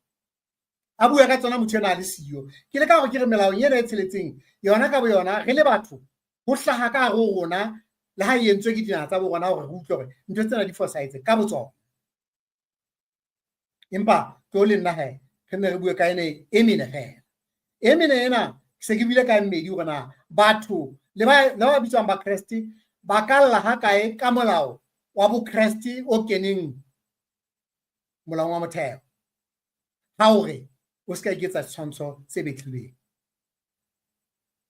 a bua ka tsona motho ena a le siyo. Ke le ka hore ke re melaong ena e tsheletseng yona ka boyona re le batho ho hlaha ka hare ho rona, le ha e entswe ke dinaha tsa bo rona hore re utlwe hore ntho tsena di fosahetse ka botsona. Empa tlo le nna he re ne re bue ka ene e mene fela. E mene ena se ke bile ka mmedi hore na batho le ba bitswang ba Kreste ba ka lla ha kae ka molao wa bokreste o keneng molaong wa motheo ha hore o se ka iketsa setshwantsho se betlilweng.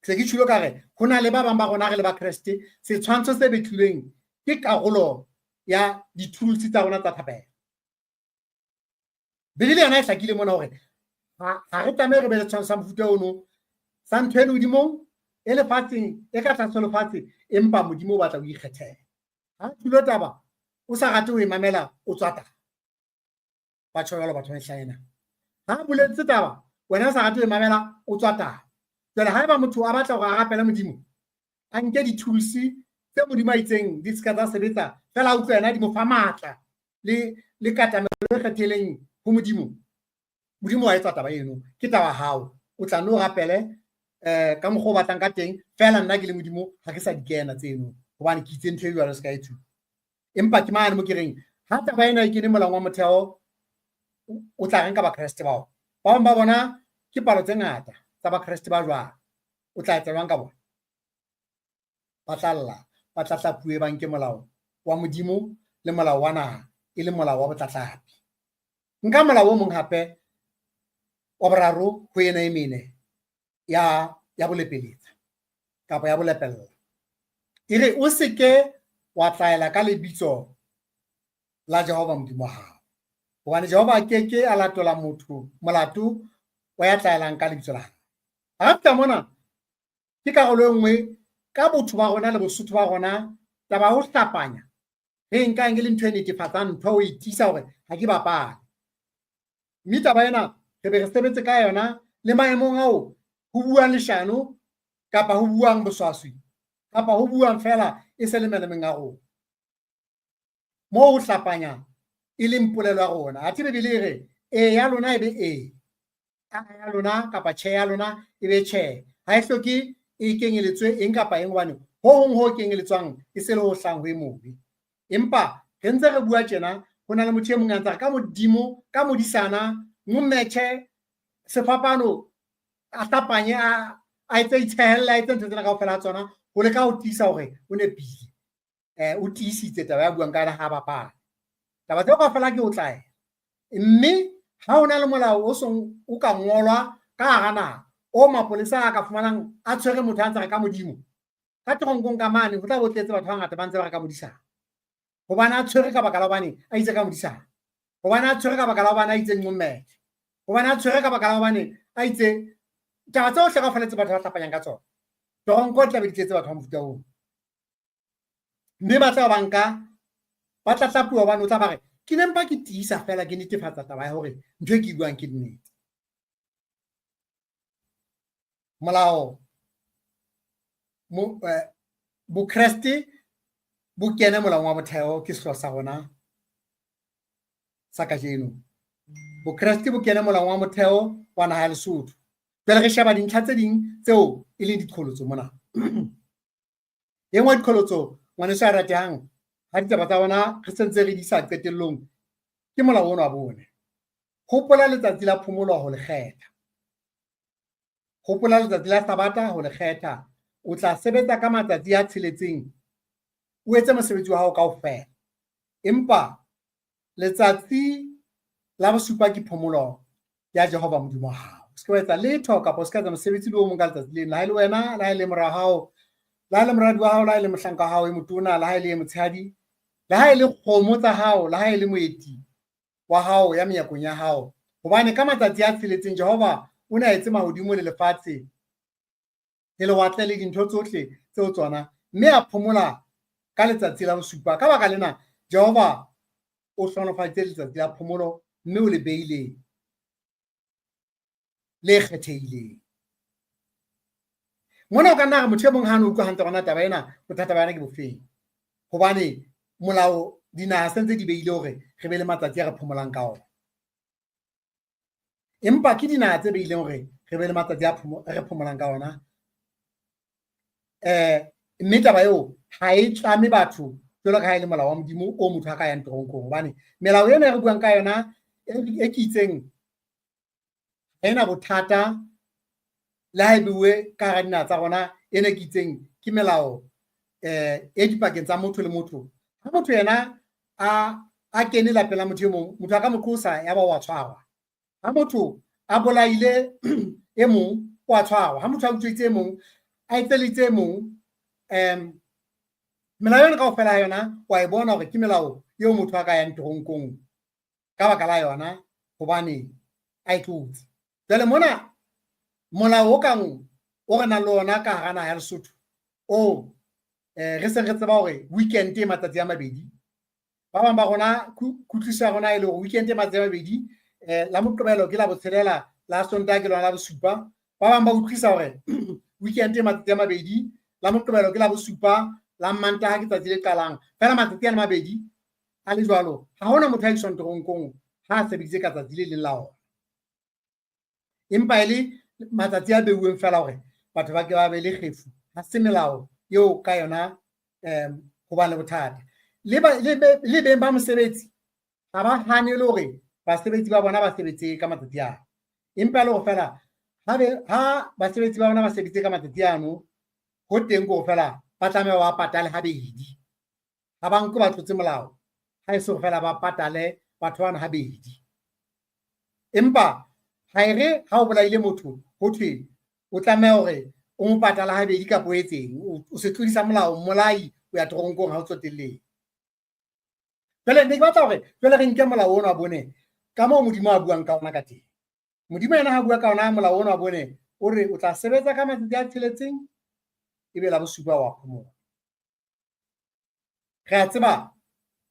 Se ke tjhilo ka re ho na le ba bang ba rona re le ba Kreste, setshwantsho se betlilweng ke karolo ya dithulusi tsa rona tsa thapelo. Bibele yona e hlakile mona hore ha re tlamehe re be le setshwantsho sa mofuta ono sa ntho e lehodimong, e lefatsheng, e ka tlase ho lefatshe, empa Modimo o batla o ikgethele. Ha thulo taba o sa rate ho e mamela, o tswa taba. Ba tjho jwalo batho ba mehla ena. Ha boletse taba wena o sa rate ho e mamela, o tswa taba. Jwale haeba motho a batla hore a rapele Modimo, a nke dithulusi tse Modimo a itseng di se ka tsa sebetsa fela, a utlwe yena di mo fa matla le katamelo e kgethehileng ho Modimo. Modimo wa etsa taba eno, ke taba hao. O tla nno rapele ka mokgwa o batlang ka teng, fela nna ke le Modimo ha ke sa di kena tseno hobane ke itse ntho e jwalo se ka e thusa. Empa ke mane mo ke reng ha taba ena e kene molaong wa motheo, o tla reng ka Bakreste bao? Ba bang ba bona ke palo tse ngata tsa Bakreste ba jwalo. O tla etsa jwang ka bona? Ba tla lla, ba tla tlapuwe, ba nke molao wa Modimo le molao wa naha e le molao wa botlatlapi. Nka molao o mong hape wa boraro ho ena e mene ya bolepeletsa kapa ya bolepella. E re o se ke wa tlaela ka lebitso la Jehova Modimo wa hao, hobane Jehova a ke ke a latola motho molato wa ya tlaelang ka lebitso la hae. Ha fihla mona ke karolo e nngwe ka botho ba rona le bosotho ba rona, taba ya ho hlapanya re nkang e le ntho e netefatsang ntho o e tiisa hore ha ke bapale. Mme taba ena re be re sebetse ka yona le maemong ao ho buang leshano kapa ho buang boswaswi kapa ho buang fela e se le melemeng a rona. Moo ho hlapanya e leng polelo ya rona. Athe Bibele e re e ya lona e be e, a ya lona kapa tjhe ya lona e be tjhe. Ha e hloke e kenyeletswe eng kapa eng, hobane ho hong ho kenyeletswang e se le ho hlang ho e mobe. Empa re ntse re bua tjena, ho na le motho e mong a ntse a re ka Modimo, ka modisana, mometjhe, sefapano, a hlapanye, a etse itshehella, a etse ntho tsena kaofela ha tsona, ho leka ho tiisa hore o nepile. O tiisitse taba ya buang ka yona ha bapala. Taba tseo kaofela ke o tlaela. Mme ha ho na le molao o song o ka ngolwa ka hara naha, o mapolesa a ka fumanang a tshwere motho a ntse a re ka Modimo, ka teronkong ka mane ho tla bo tletse batho ba bangata ba ntse ba re ka modisana. Hobane a tshwere ka baka la hobane a itse ka modisana. Hobane a tshwere ka baka la hobane a itse nqommethe. Hobane a tshwere ka baka la hobane a itse taba tsohle kaofela tse batho ba hlapanyang ka tsona. Teronko e tla be di tletse batho ba mofuta oo. Mme ba tla ba nka, ba tlatlapuwa hobane o tla ba re, ke ne mpa ke tiisa feela, ke netefatsa taba ya hore ntho e ke e buang ke nnete. Molao, Bokreste bo kene molaong wa motheo, ke sehlooho sa rona sa kajeno. Bokreste bo kene molaong wa motheo wa naha ya Lesotho. Jwale re sheba dintlha tse ding tseo e leng diqholotso mona. E nngwe diqholotso, ngwaneso ya ratehang, ha ditaba tsa rona re sentse re di isa qetellong, ke molao ona wa bone. Hopola letsatsi la phomolo ho le kgetha. Hopola letsatsi la Sabata ho le kgetha. O tla sebetsa ka matsatsi a tsheletseng, o etse mosebetsi wa hao kaofela. Empa letsatsi la bosupa ke phomolo ya Jehova Modimo wa hao. O se ke wa etsa letho kapa o se ka etsa mosebetsi le o mong ka letsatsi leno. Le ha e le wena, le ha e le mora hao, le ha e le moradi wa hao, le ha e le mohlanka wa hao e motona, le ha e le e motshehadi, le ha e le kgomo tsa hao, le ha e le moeti wa hao ya menyakong ya hao. Hobane ka matsatsi a tsheletseng Jehova o ne a etse mahodimo le lefatshe le lewatle le dintho tsohle tseo tsona, mme a phomola ka letsatsi la bosupa. Ka baka lena Jehova o hlohonolofaditse letsatsi la phomolo mme o le beile le kgethehileng. Mona o ka nna re motho e mong ha a no utlwa hantle hore na taba ena bothata ba yona ke bofeng, hobane molao dinaha se ntse di beile hore re be le matsatsi a re phomolang ka ona. Empa ke dinaha tse beileng hore re be le matsatsi a re phomolang ka ona. Mme taba eo ha e tlame batho jwalo ka ha e le molao wa Modimo o motho a ka yang teronkong, hobane melao ena e re buang ka yona e ke itseng ha ena bothata le ha e beuwe ka hara dinaha tsa rona, ena ke itseng ke melao e dipakeng tsa motho le motho. Ha motho yena a kene lapeng la motho e mong, motho a ka mo qosa ya ba wa tshwarwa. Ha motho a bolaile e mong, o a tshwarwa. Ha motho a utswitse e mong, a etselitse e mong, melao yona kaofela ha yona wa e bona hore ke melao eo motho a ka yang teronkong ka baka la yona, hobane a e tlotse. Jwale mona molao o kang o re nang le ona ka hara naha ya Lesotho o re seng re tseba hore weekend e matsatsi a mabedi, ba bang ba rona kutlwisiso ya rona e le hore weekend e matsatsi a mabedi, la Moqebelo ke la botshelela, la Sontaha ke lona la bosupa. Ba bang ba utlwisa hore weekend e matsatsi a mabedi, la Moqebelo ke la bosupa, la Mantaha ke tsatsi le qalang. Feela matsatsi ana mabedi a le jwalo, ha hona motho a iswang teronkong ha a sebeditse ka tsatsi le leng la ona. Empa e le matsatsi a beuweng feela hore batho ba ke ba be le kgefu. Ha se melao eo ka yona ho ba le bothata. Le beng ba mosebetsi ha ba hane le hore basebetsi ba bona ba sebetse ka matsatsi ano. Empa le hore feela ha basebetsi ba bona ba sebetse ka matsatsi ano, ho teng ke hore feela ba tlameha ba patale habedi. Ha ba nke ba tlotse molao, ha e se hore feela ba patale batho bana habedi. Empa ha e re ha o bolaile motho ho thwe o tlameha hore o mo patala habedi kapa o etseng, o se tlodisa molao, mmolai o ya teronkong ha o tsotellehe. Jwale ne ke batla hore jwale re nke molao ona wa bone ka moo Modimo a buang ka ona ka teng. Modimo yena ha bua ka ona molao ona wa bone, o re o tla sebetsa ka matsatsi a tsheletseng, ebe la bosupa wa phomola. Re a tseba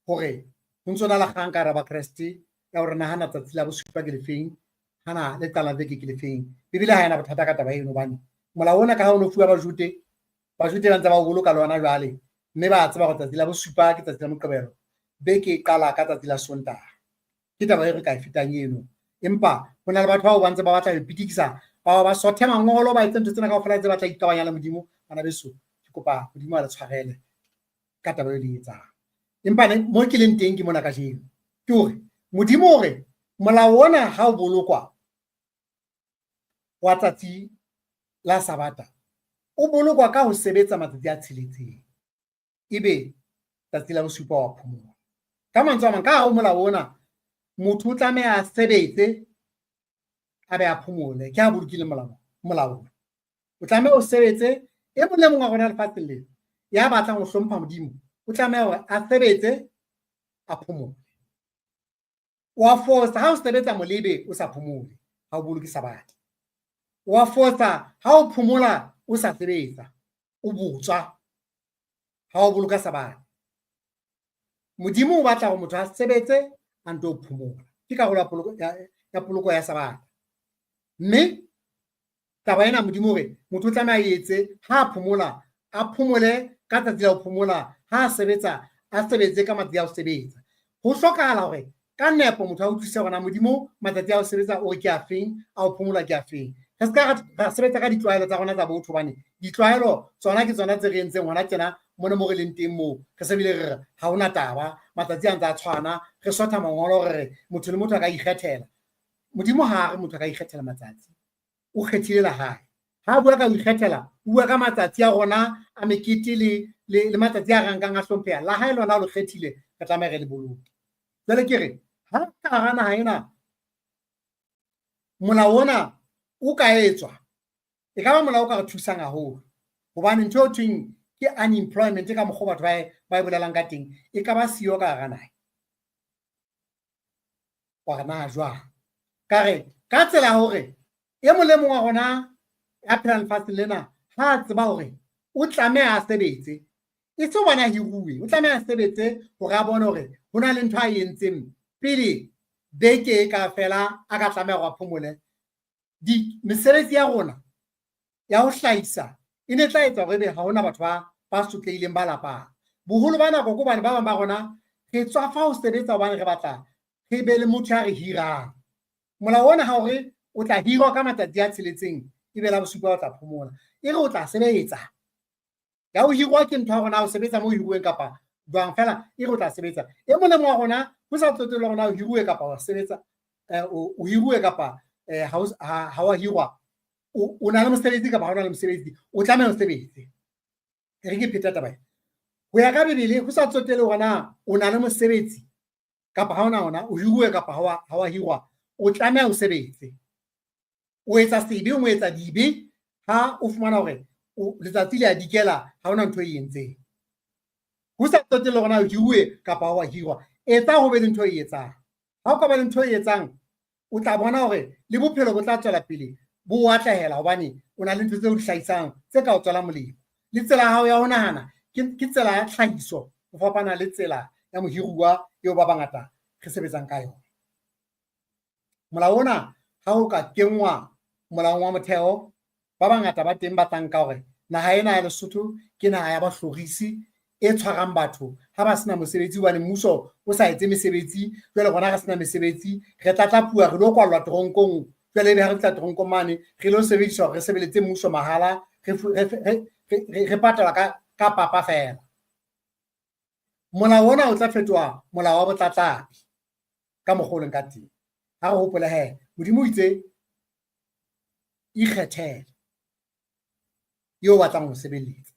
hore ho ntso na le kgang ka hara Bakreste ya hore nahana tsatsi la bosupa ke lefeng, hana le qala beke ke lefeng. Bibele ha ena bothata ka taba eno, hobane molao ona ka ha o no fuwa Bajude, Bajude ba ntse ba o boloka le ona jwale, mme ba tseba hore tsatsi la bosupa ke tsatsi la Moqebelo, beke e qala ka tsatsi la Sontaha. Ke taba e re ka e fetang eno. Empa ho na le batho bao ba ntse ba batla ho ipitikisa, ba ba sothe mangolo, ba etse ntho tsena kaofela tse batla ikabanya le Modimo. Bana beso, ke kopa Modimo a le tshwarele ka taba eo le etsang. Empa mo ke leng teng ke mona kajeno. Ke hore Modimo o re molao ona ha o bolokwa wa tsatsi la Sabata, o bolokwa ka ho sebetsa matsatsi a tsheletseng, ebe tsatsi la bosupa wa phomola. Ka mantswe a mang, ka hare ho molao ona motho o tlameha a sebetse a be a phomole. Ke ha bolokile molao ona. O tlameha o sebetse. E mong le mong wa rona lefatsheng lena ya batlang ho hlompha Modimo o tlameha hore a sebetse a phomole. Wa fosa ha o sebetsa molebe o sa phomole, ha o boloke Sabatha. Wa fosa ha o phomola o sa sebetsa, o botswa ha o boloka Sabatha. Modimo o batla hore motho a sebetse a nto phomola. Ke karolo ya poloko ya Sabatha. Mme taba ena Modimo hore motho o tlameha a etse ha a phomola, a phomole ka tsatsi la ho phomola, ha a sebetsa, a sebetse ka matsatsi a ho sebetsa. Ho hlokahala hore ka nepo motho a utlwisise hore na Modimo matsatsi a ho sebetsa o re ke a feng, a ho phomola ke a feng. Re se ka ra sebetsa ka ditlwaelo tsa rona tsa botho, hobane ditlwaelo tsona ke tsona tse re entseng hona tjena mona mo re leng teng moo re se bile re re ha hona taba, matsatsi a ntse a tshwana, re sotha mangolo re re motho le motho a ka ikgethela. Modimo ha re motho a ka ikgethela matsatsi, o kgethile la hae. Ha a bua ka ho ikgethela, o bua ka matsatsi a rona a mekete le matsatsi a rankang a hlompheha. La hae lona o le kgethile, re tlameha re le boloke. Jwale ke re, ha ka hara naha ena molao ona o ka etswa, e ka ba molao o ka re thusang haholo. Hobane ntho eo thweng ke unemployment ka mokgwa batho ba e bolelang ka teng, e ka ba siyo ka hara naha. Wa re na jwang? Ka re ka tsela hore e mong le mong wa rona ya phelang lefatsheng lena ha a tseba hore o tlameha a sebetse, e se hobane a hiruwe, o tlameha a sebetse hore a bone hore ho na le ntho a e entseng pele beke e ka fela a ka tlameha hore a phomole. Mesebetsi ya rona ya ho hlahisa e ne tla etsa hore ebe ha hona batho ba sotlehileng ba lapang. Boholo ba nako ke hobane ba bang ba rona re tswafa ho sebetsa hobane re batla re be le motho ya re hirang. Molao ona ha hore o tla hirwa ka matsatsi a tsheletseng ebe la bosupa o tla phomola, e re o tla sebetsa. Ya ho hirwa ke ntho ya rona, o sebetsa mo hiruweng kapa jwang fela, e re o tla sebetsa. E mong le mong wa rona ho sa tsotelle hore na o hiruwe kapa wa sebetsa, o hiruwe kapa ha wa hirwa, o na le mosebetsi kapa ha o na le mosebetsi, o tlameha o sebetse. Re ke pheta taba ena. Ho ya ka Bibele, ho sa tsotelle hore na o na le mosebetsi kapa ha ona ona, o hiruwe kapa ha wa hirwa, o tlameha o sebetse. O etsa sebe, o etsa dibe ha o fumana hore letsatsi le a dikela, ha ona ntho e entseng. Ho sa tsotelle hore na o hiruwe kapa ha wa hirwa, etsa ho be le ntho e etsang. Ha o ka ba le ntho e etsang, o tla bona hore le bophelo bo tla tswela pele bo o atlehela, hobane o na le ntho tseo di hlahisang tse ka o tswela molemo. Le tsela ya hao ya ho nahana ke tsela ya tlhahiso ho fapana le tsela ya mohiruwa eo ba bangata re sebetsang ka yona. Molao ona ha o ka kenngwa molaong wa motheo, ba bangata ba teng ba tla nka hore naha ena ya Lesotho ke naha ya bahlorisi e tshwarang batho ha ba sena mosebetsi, hobane mmuso o sa etse mesebetsi. Jwale rona re sena mesebetsi, re tlatlapuwa, re lo kwallwa teronkong. Jwale ebe ha re fihla teronkong mane, re lo sebediswa hore re sebeletse mmuso mahala, re patalwa ka papa feela. Molao ona o tla fetoha molao wa botlatlapi ka mokgwa o leng ka teng. Ha re hopole he, Modimo o itse ikgethele eo o batlang ho sebeletsa.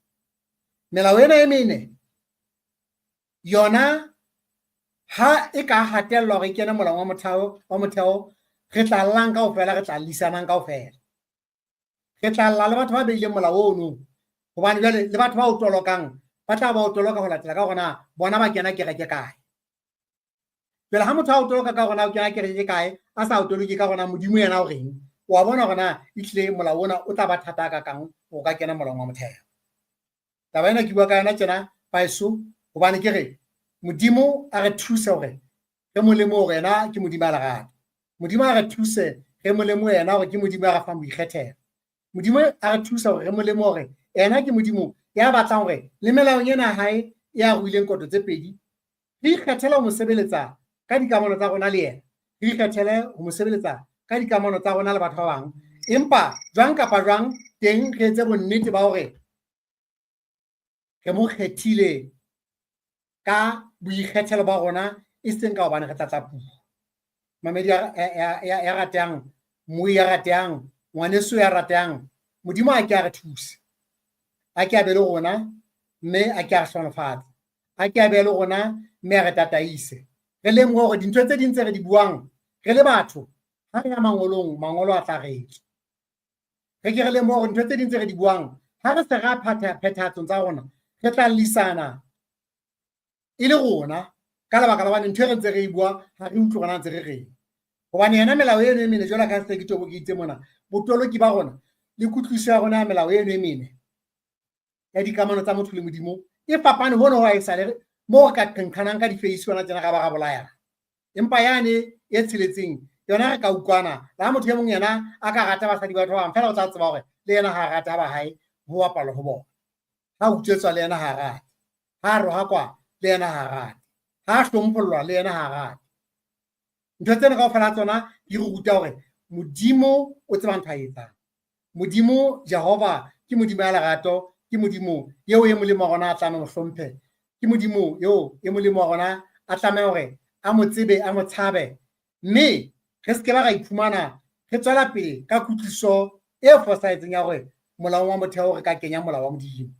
Melao ena e mene yona ha e ka hatellwa hore e kene molaong wa motheo, re tla llang kaofela, re tla llisanang kaofela. Re tla lla le batho ba beileng molao ono, hobane jwale le batho ba o tolokang ba tla ba o toloka ho latela ka hore na bona ba kena kereke kae. Jwale ha motho a o toloka ka hore na o kena kereke kae, a sa o toloke ka hore na Modimo yena o reng, wa bona hore na ehlile molao ona o tla ba thata hakakang o ka kena molaong wa motheo. Taba ena ke bua ka yona tjena baeso, hobane ke re Modimo a re thuse hore re mo lemohe hore yena ke Modimo a lerato. Modimo a re thuse re mo lemohe yena hore ke Modimo a re fang boikgethelo. Modimo a re thuse hore re mo lemohe hore yena ke Modimo ya batlang hore le melaong ena ya hae ya ruileng koto tse pedi, re ikgethele ho mo sebeletsa ka dikamano tsa rona le yena. Re ikgethele ho mo sebeletsa ka dikamano tsa rona le batho ba bang. Empa jwang kapa jwang teng re etse bonnete ba hore re mo kgethile ka boikgethelo ba rona, e seng ka hobane re tlatlapuwa. Mamedi ya ratehang, moi ya ratehang, ngwaneso ya ratehang, Modimo a ke a re thuse, a ke a be le rona, mme a ke a re hlohonolofatse, a ke a be le rona, mme a re tataise. Re lemohe hore dintho tse ding tse re di buang re le batho, ha re ya mangolong, mangolo a tla re tswa. Re ke re lemohe hore ntho tse ding tse re di buang, ha re se ra phethahatsong tsa rona, re tla llisana e le rona ka lebaka la hobane ntho e re ntse re e bua ha re utlwe rona ntse re reng. Hobane yena melao eno e mene, jwalo ka se ke tobokitse mona, botoloki ba rona le kutlwisiso ya rona ya melao eno e mene ya dikamano tsa motho le Modimo e fapane hono ho haesale moo re ka qenqhanang ka difeisi hona tjena ra ba ra bolayana. Empa yane e tsheletseng yona re ka utlwana, le ha motho e mong yena a ka rata basadi ba batho ba bang, feela o tla tseba hore le yena ha a rata ba hae ho bapalwa ho bona. Ha utswetswa le yena ha a rate, ha rohakwa le yena ha a rate, ha hlomphollwa le yena ha a rate. Ntho tsena kaofela ha tsona di re ruta hore Modimo o tseba ntho a e etsang. Modimo Jehova ke Modimo ya lerato, ke Modimo eo e molemo wa rona a tlameha ho hlomphe, ke Modimo eo e molemo wa rona a tlameha hore a mo tsebe, a mo tshabe, mme re se ke ba ra iphumana re tswela pele ka kutlwisiso e fosahetseng ya hore molaong wa motheo re ka kenya molao wa Modimo.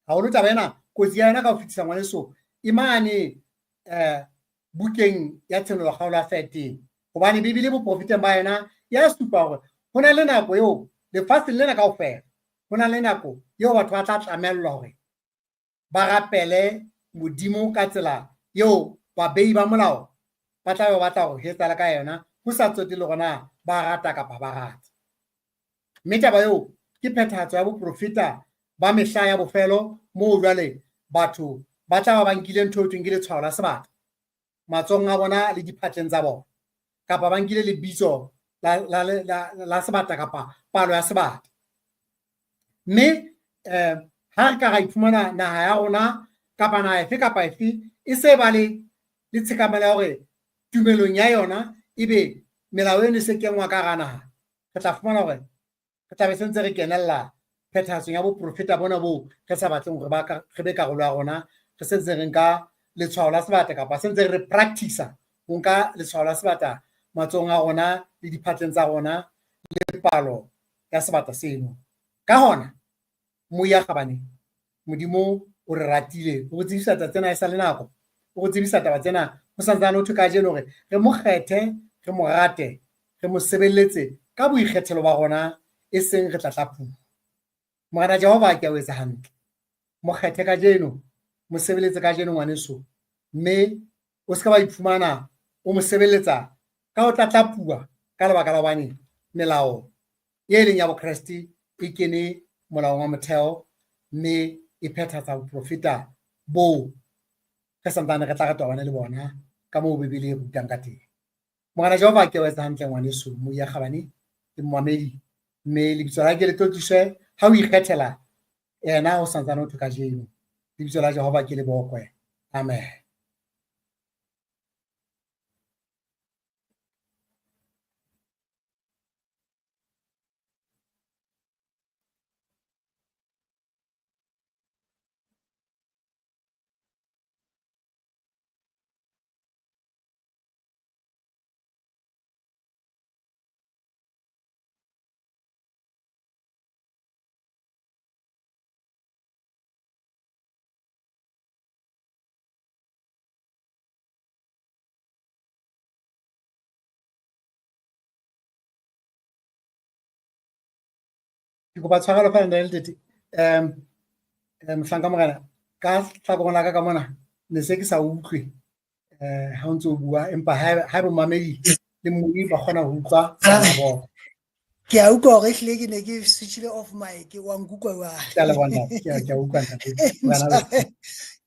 Haholo taba ena, kotsi ya yona ka ho fetisa ngwaneso e mane bukeng ya Tshenolo kgaolo ya 13. Hobane Bibele boprofeteng ba yona ya supa hore ho na le nako eo lefatsheng lena kaofela, ho na le nako eo batho ba tla tlamellwa hore ba rapele Modimo ka tsela eo babei ba molao ba tla be ba batla hore ho etsahale ka yona, ho sa tsotelle hore na ba rata kapa ba rate. Mme taba eo ke phethahatso ya boprofeta ba mehla ya bofelo, moo jwale batho ba tla ba ba nkile ntho e thweng ke letshwao la sebata matsohong a bona le diphatleng tsa bona, kapa ba nkile lebitso la sebata kapa palo ya sebata. Mme ha re ka ra iphumana naha ya rona kapa naha efe kapa efe e se ba le tshekamelo ya hore tumelong ya yona ebe melao eno e se kenngwa ka hara naha, re tla fumana hore re tla be se ntse re kenella phethahatsong ya boprofeta bona boo re sa batleng hore re be karolo ya rona, re se ntse re nka letshwao la sebata kapa se ntse re practice-a ho nka letshwao la sebata matsohong a rona le diphatleng tsa rona le palo ya sebata seno. Ka hona, moya kgabane, Modimo o re ratile, o re tsebisa taba tsena e sa le nako, o re tsebisa taba tsena ho santsane ho thwe kajeno hore re mo kgethe, re mo rate, re mo sebeletse ka boikgethelo ba rona, e seng re tlatlapuwa. Morena Jehova ke a o etsa hantle. Mo kgethe kajeno, mo sebeletse kajeno ngwaneso, mme o se ka wa iphumana o mo sebeletsa ka ho tlatlapuwa ka lebaka la hobane melao e leng ya Bokreste e kene molaong wa motheo mme e phethatsa boprofeta boo re santsane re tla re tobane le bona ka moo Bibele e rutang ka teng. Morena Jehova ke o etsa hantle ngwaneso, moya kgabane le momamedi, mme lebitso la ke le tlotliswe ha o ikgethela yena ho santsane ho thwe kajeno. Lebitso la Jehova ke le bokwe. Amen. Ke kopa tshwarelo fela ntate Letete. Mohlanka morena, ka hlakoreng la ka ka mona ne se ke sa utlwe ha o ntse o bua, empa ha bomamedi le mmui ba kgona ho utlwa bona. Ke a utlwa hore ehlile ke ne ke switchile off mic, wa nkutlwa jwale. Ke a leboha ntate, ke a utlwa ntate.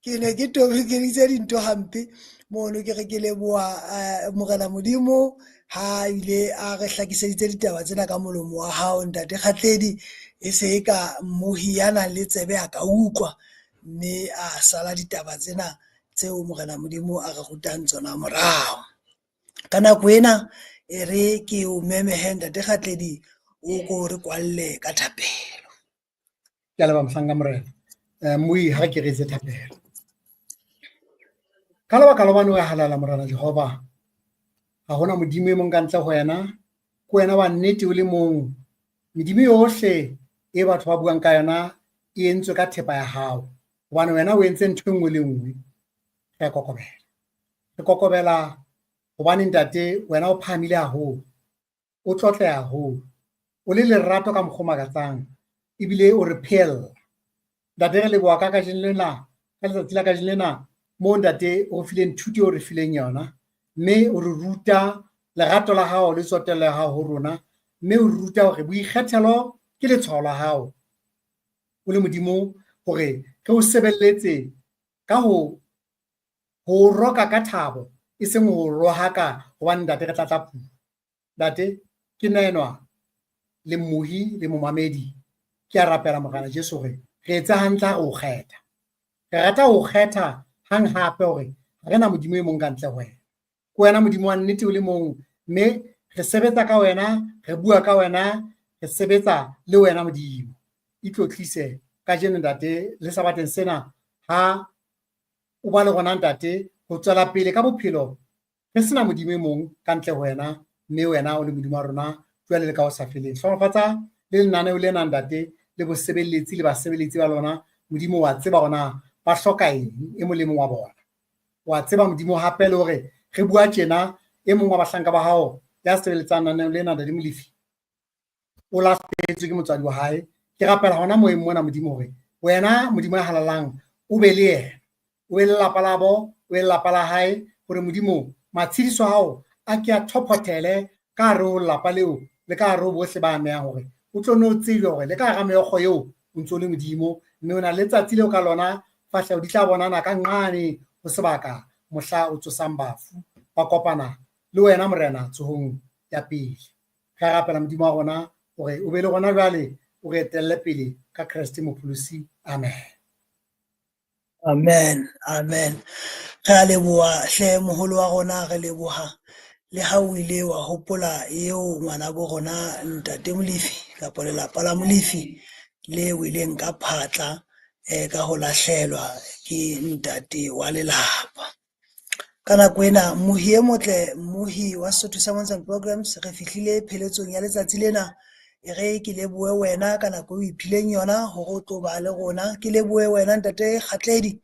Ke ne ke tobokeditse dintho hampe mono, ke re ke leboha Morena Modimo ha ile a re hlakiseditse ditaba tsena ka molomo wa hao ntate Kgatledi, e se e ka mmohi ya nang le tsebe a ka utlwa mme a sala ditaba tsena tseo Morena Modimo a re rutang tsona morao. Ka nako ena e re ke o memehe Ntate Kgatledi o ko re kwalle ka thapelo. Ke a leboha mohlanka Morena. Mmui ha ke re etse thapelo. Ka lebaka la hobane o halala Morena Jehova, ha hona Modimo e mong ka ntle ho wena, ke wena wa nnete o le mong. Medimo yohle e batho ba buang ka yona e entswe ka thepa ya hao, hobane wena o entse ntho e nngwe le nngwe. Re a kokobela, re kokobela hobane Ntate wena o phahamile haholo, o tlotleha haholo, o le lerato ka mokgwa o makatsang, ebile o re phehella. Ntate re leboha ka kajeno lena, ka letsatsi la kajeno lena moo Ntate o re fileng thuto eo re fileng yona, mme o re ruta lerato la hao le tsotello ya hao ho rona, mme o re ruta hore boikgethelo ke letshwao la hao o le Modimo, hore re o sebeletse ka ho roka ka thabo, e seng ho rohaka hobane Ntate re tlatla puo. Ntate ke nna enwa le mmohi le momamedi, ke a rapela Morena Jesu hore re etse hantle ha re o kgetha. Re rata ho kgetha hang hape hore ha re na Modimo e mong ka ntle ho wena. Ke wena Modimo wa nnete o le mong, mme re sebetsa ka wena, re bua ka wena, re sebetsa le wena Modimo. Itlotlise kajeno Ntate le sabateng sena ha o ba le rona Ntate ho tswela pele ka bophelo re sena Modimo e mong ka ntle ho wena, mme wena o le Modimo wa rona jwale le ka ho sa feleng. Hlohonolofatsa le lenaneo lena Ntate le bosebeletsi le basebeletsi ba lona. Modimo wa tseba hore na ba hloka eng e mong le mong wa bona. Wa tseba Modimo hape le hore re bua tjena e mong wa bahlanka ba hao ya sebeletsang lenaneo lena Ntate Molefi o lahlehetswe ke motswadi wa hae. Ke rapela hona moyeng mona Modimo hore wena Modimo ya halalang o be le yena, o be le lelapa labo, o be le lelapa la hae, hore Modimo matshediso a hao a ke a thophothele ka hare ho lelapa leo le ka hare ho bohle ba amehang, hore o tlo no tsebe hore le ka hara meokgo eo o ntso le Modimo, mme o na le letsatsi leo ka lona fahleho di tla bonana ka nqane ho sebaka mohla o tsosang bafu ba kopana le wena Morena tsohong ya pele. Re rapela Modimo wa rona hore o be le rona jwale, o re etelle pele ka Kreste Mopholosi. Amen. Amen, amen. Re a leboha hle moholo wa rona, re leboha le ha o ile wa hopola eo ngwana bo rona Ntate Molefi kapa lelapa la Molefi le weleng ka phatla ka ho lahlelwa ke ntate wa lelapa. Ka nako ena mmohi e motle, mmohi wa Sesotho Sermons and Programs, re fihlile pheletsong ya letsatsi lena. E re ke lebohe wena ka nako eo iphileng yona hore o tlo ba le rona. Ke lebohe wena Ntate Kgatledi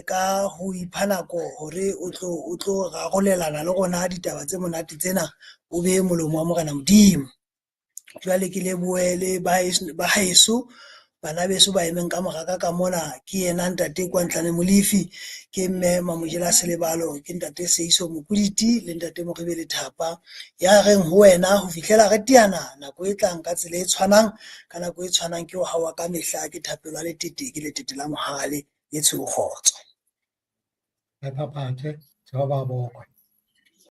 ka ho ipha nako hore o tlo rarolelana le rona ditaba tse monate tsena, o be molomo wa Morena Modimo. Jwale ke lebohe le ba haeso, bana beso ba emeng ka moraka ka mona, ke yena Ntate Kwantlane Molefi, ke mme Mamojela Selebalo, ke Ntate Seiso Mokuditi le Ntate Moribe Lethapa, ya reng ho wena ho fihlela re teana nako e tlang ka tsela e tshwanang, ka nako e tshwanang ke ho hawa ka mehla, ke thapelo ya letete, ke letete la mohale, e tshweu kgotso. Re phaphathe, Jehova a bokwe.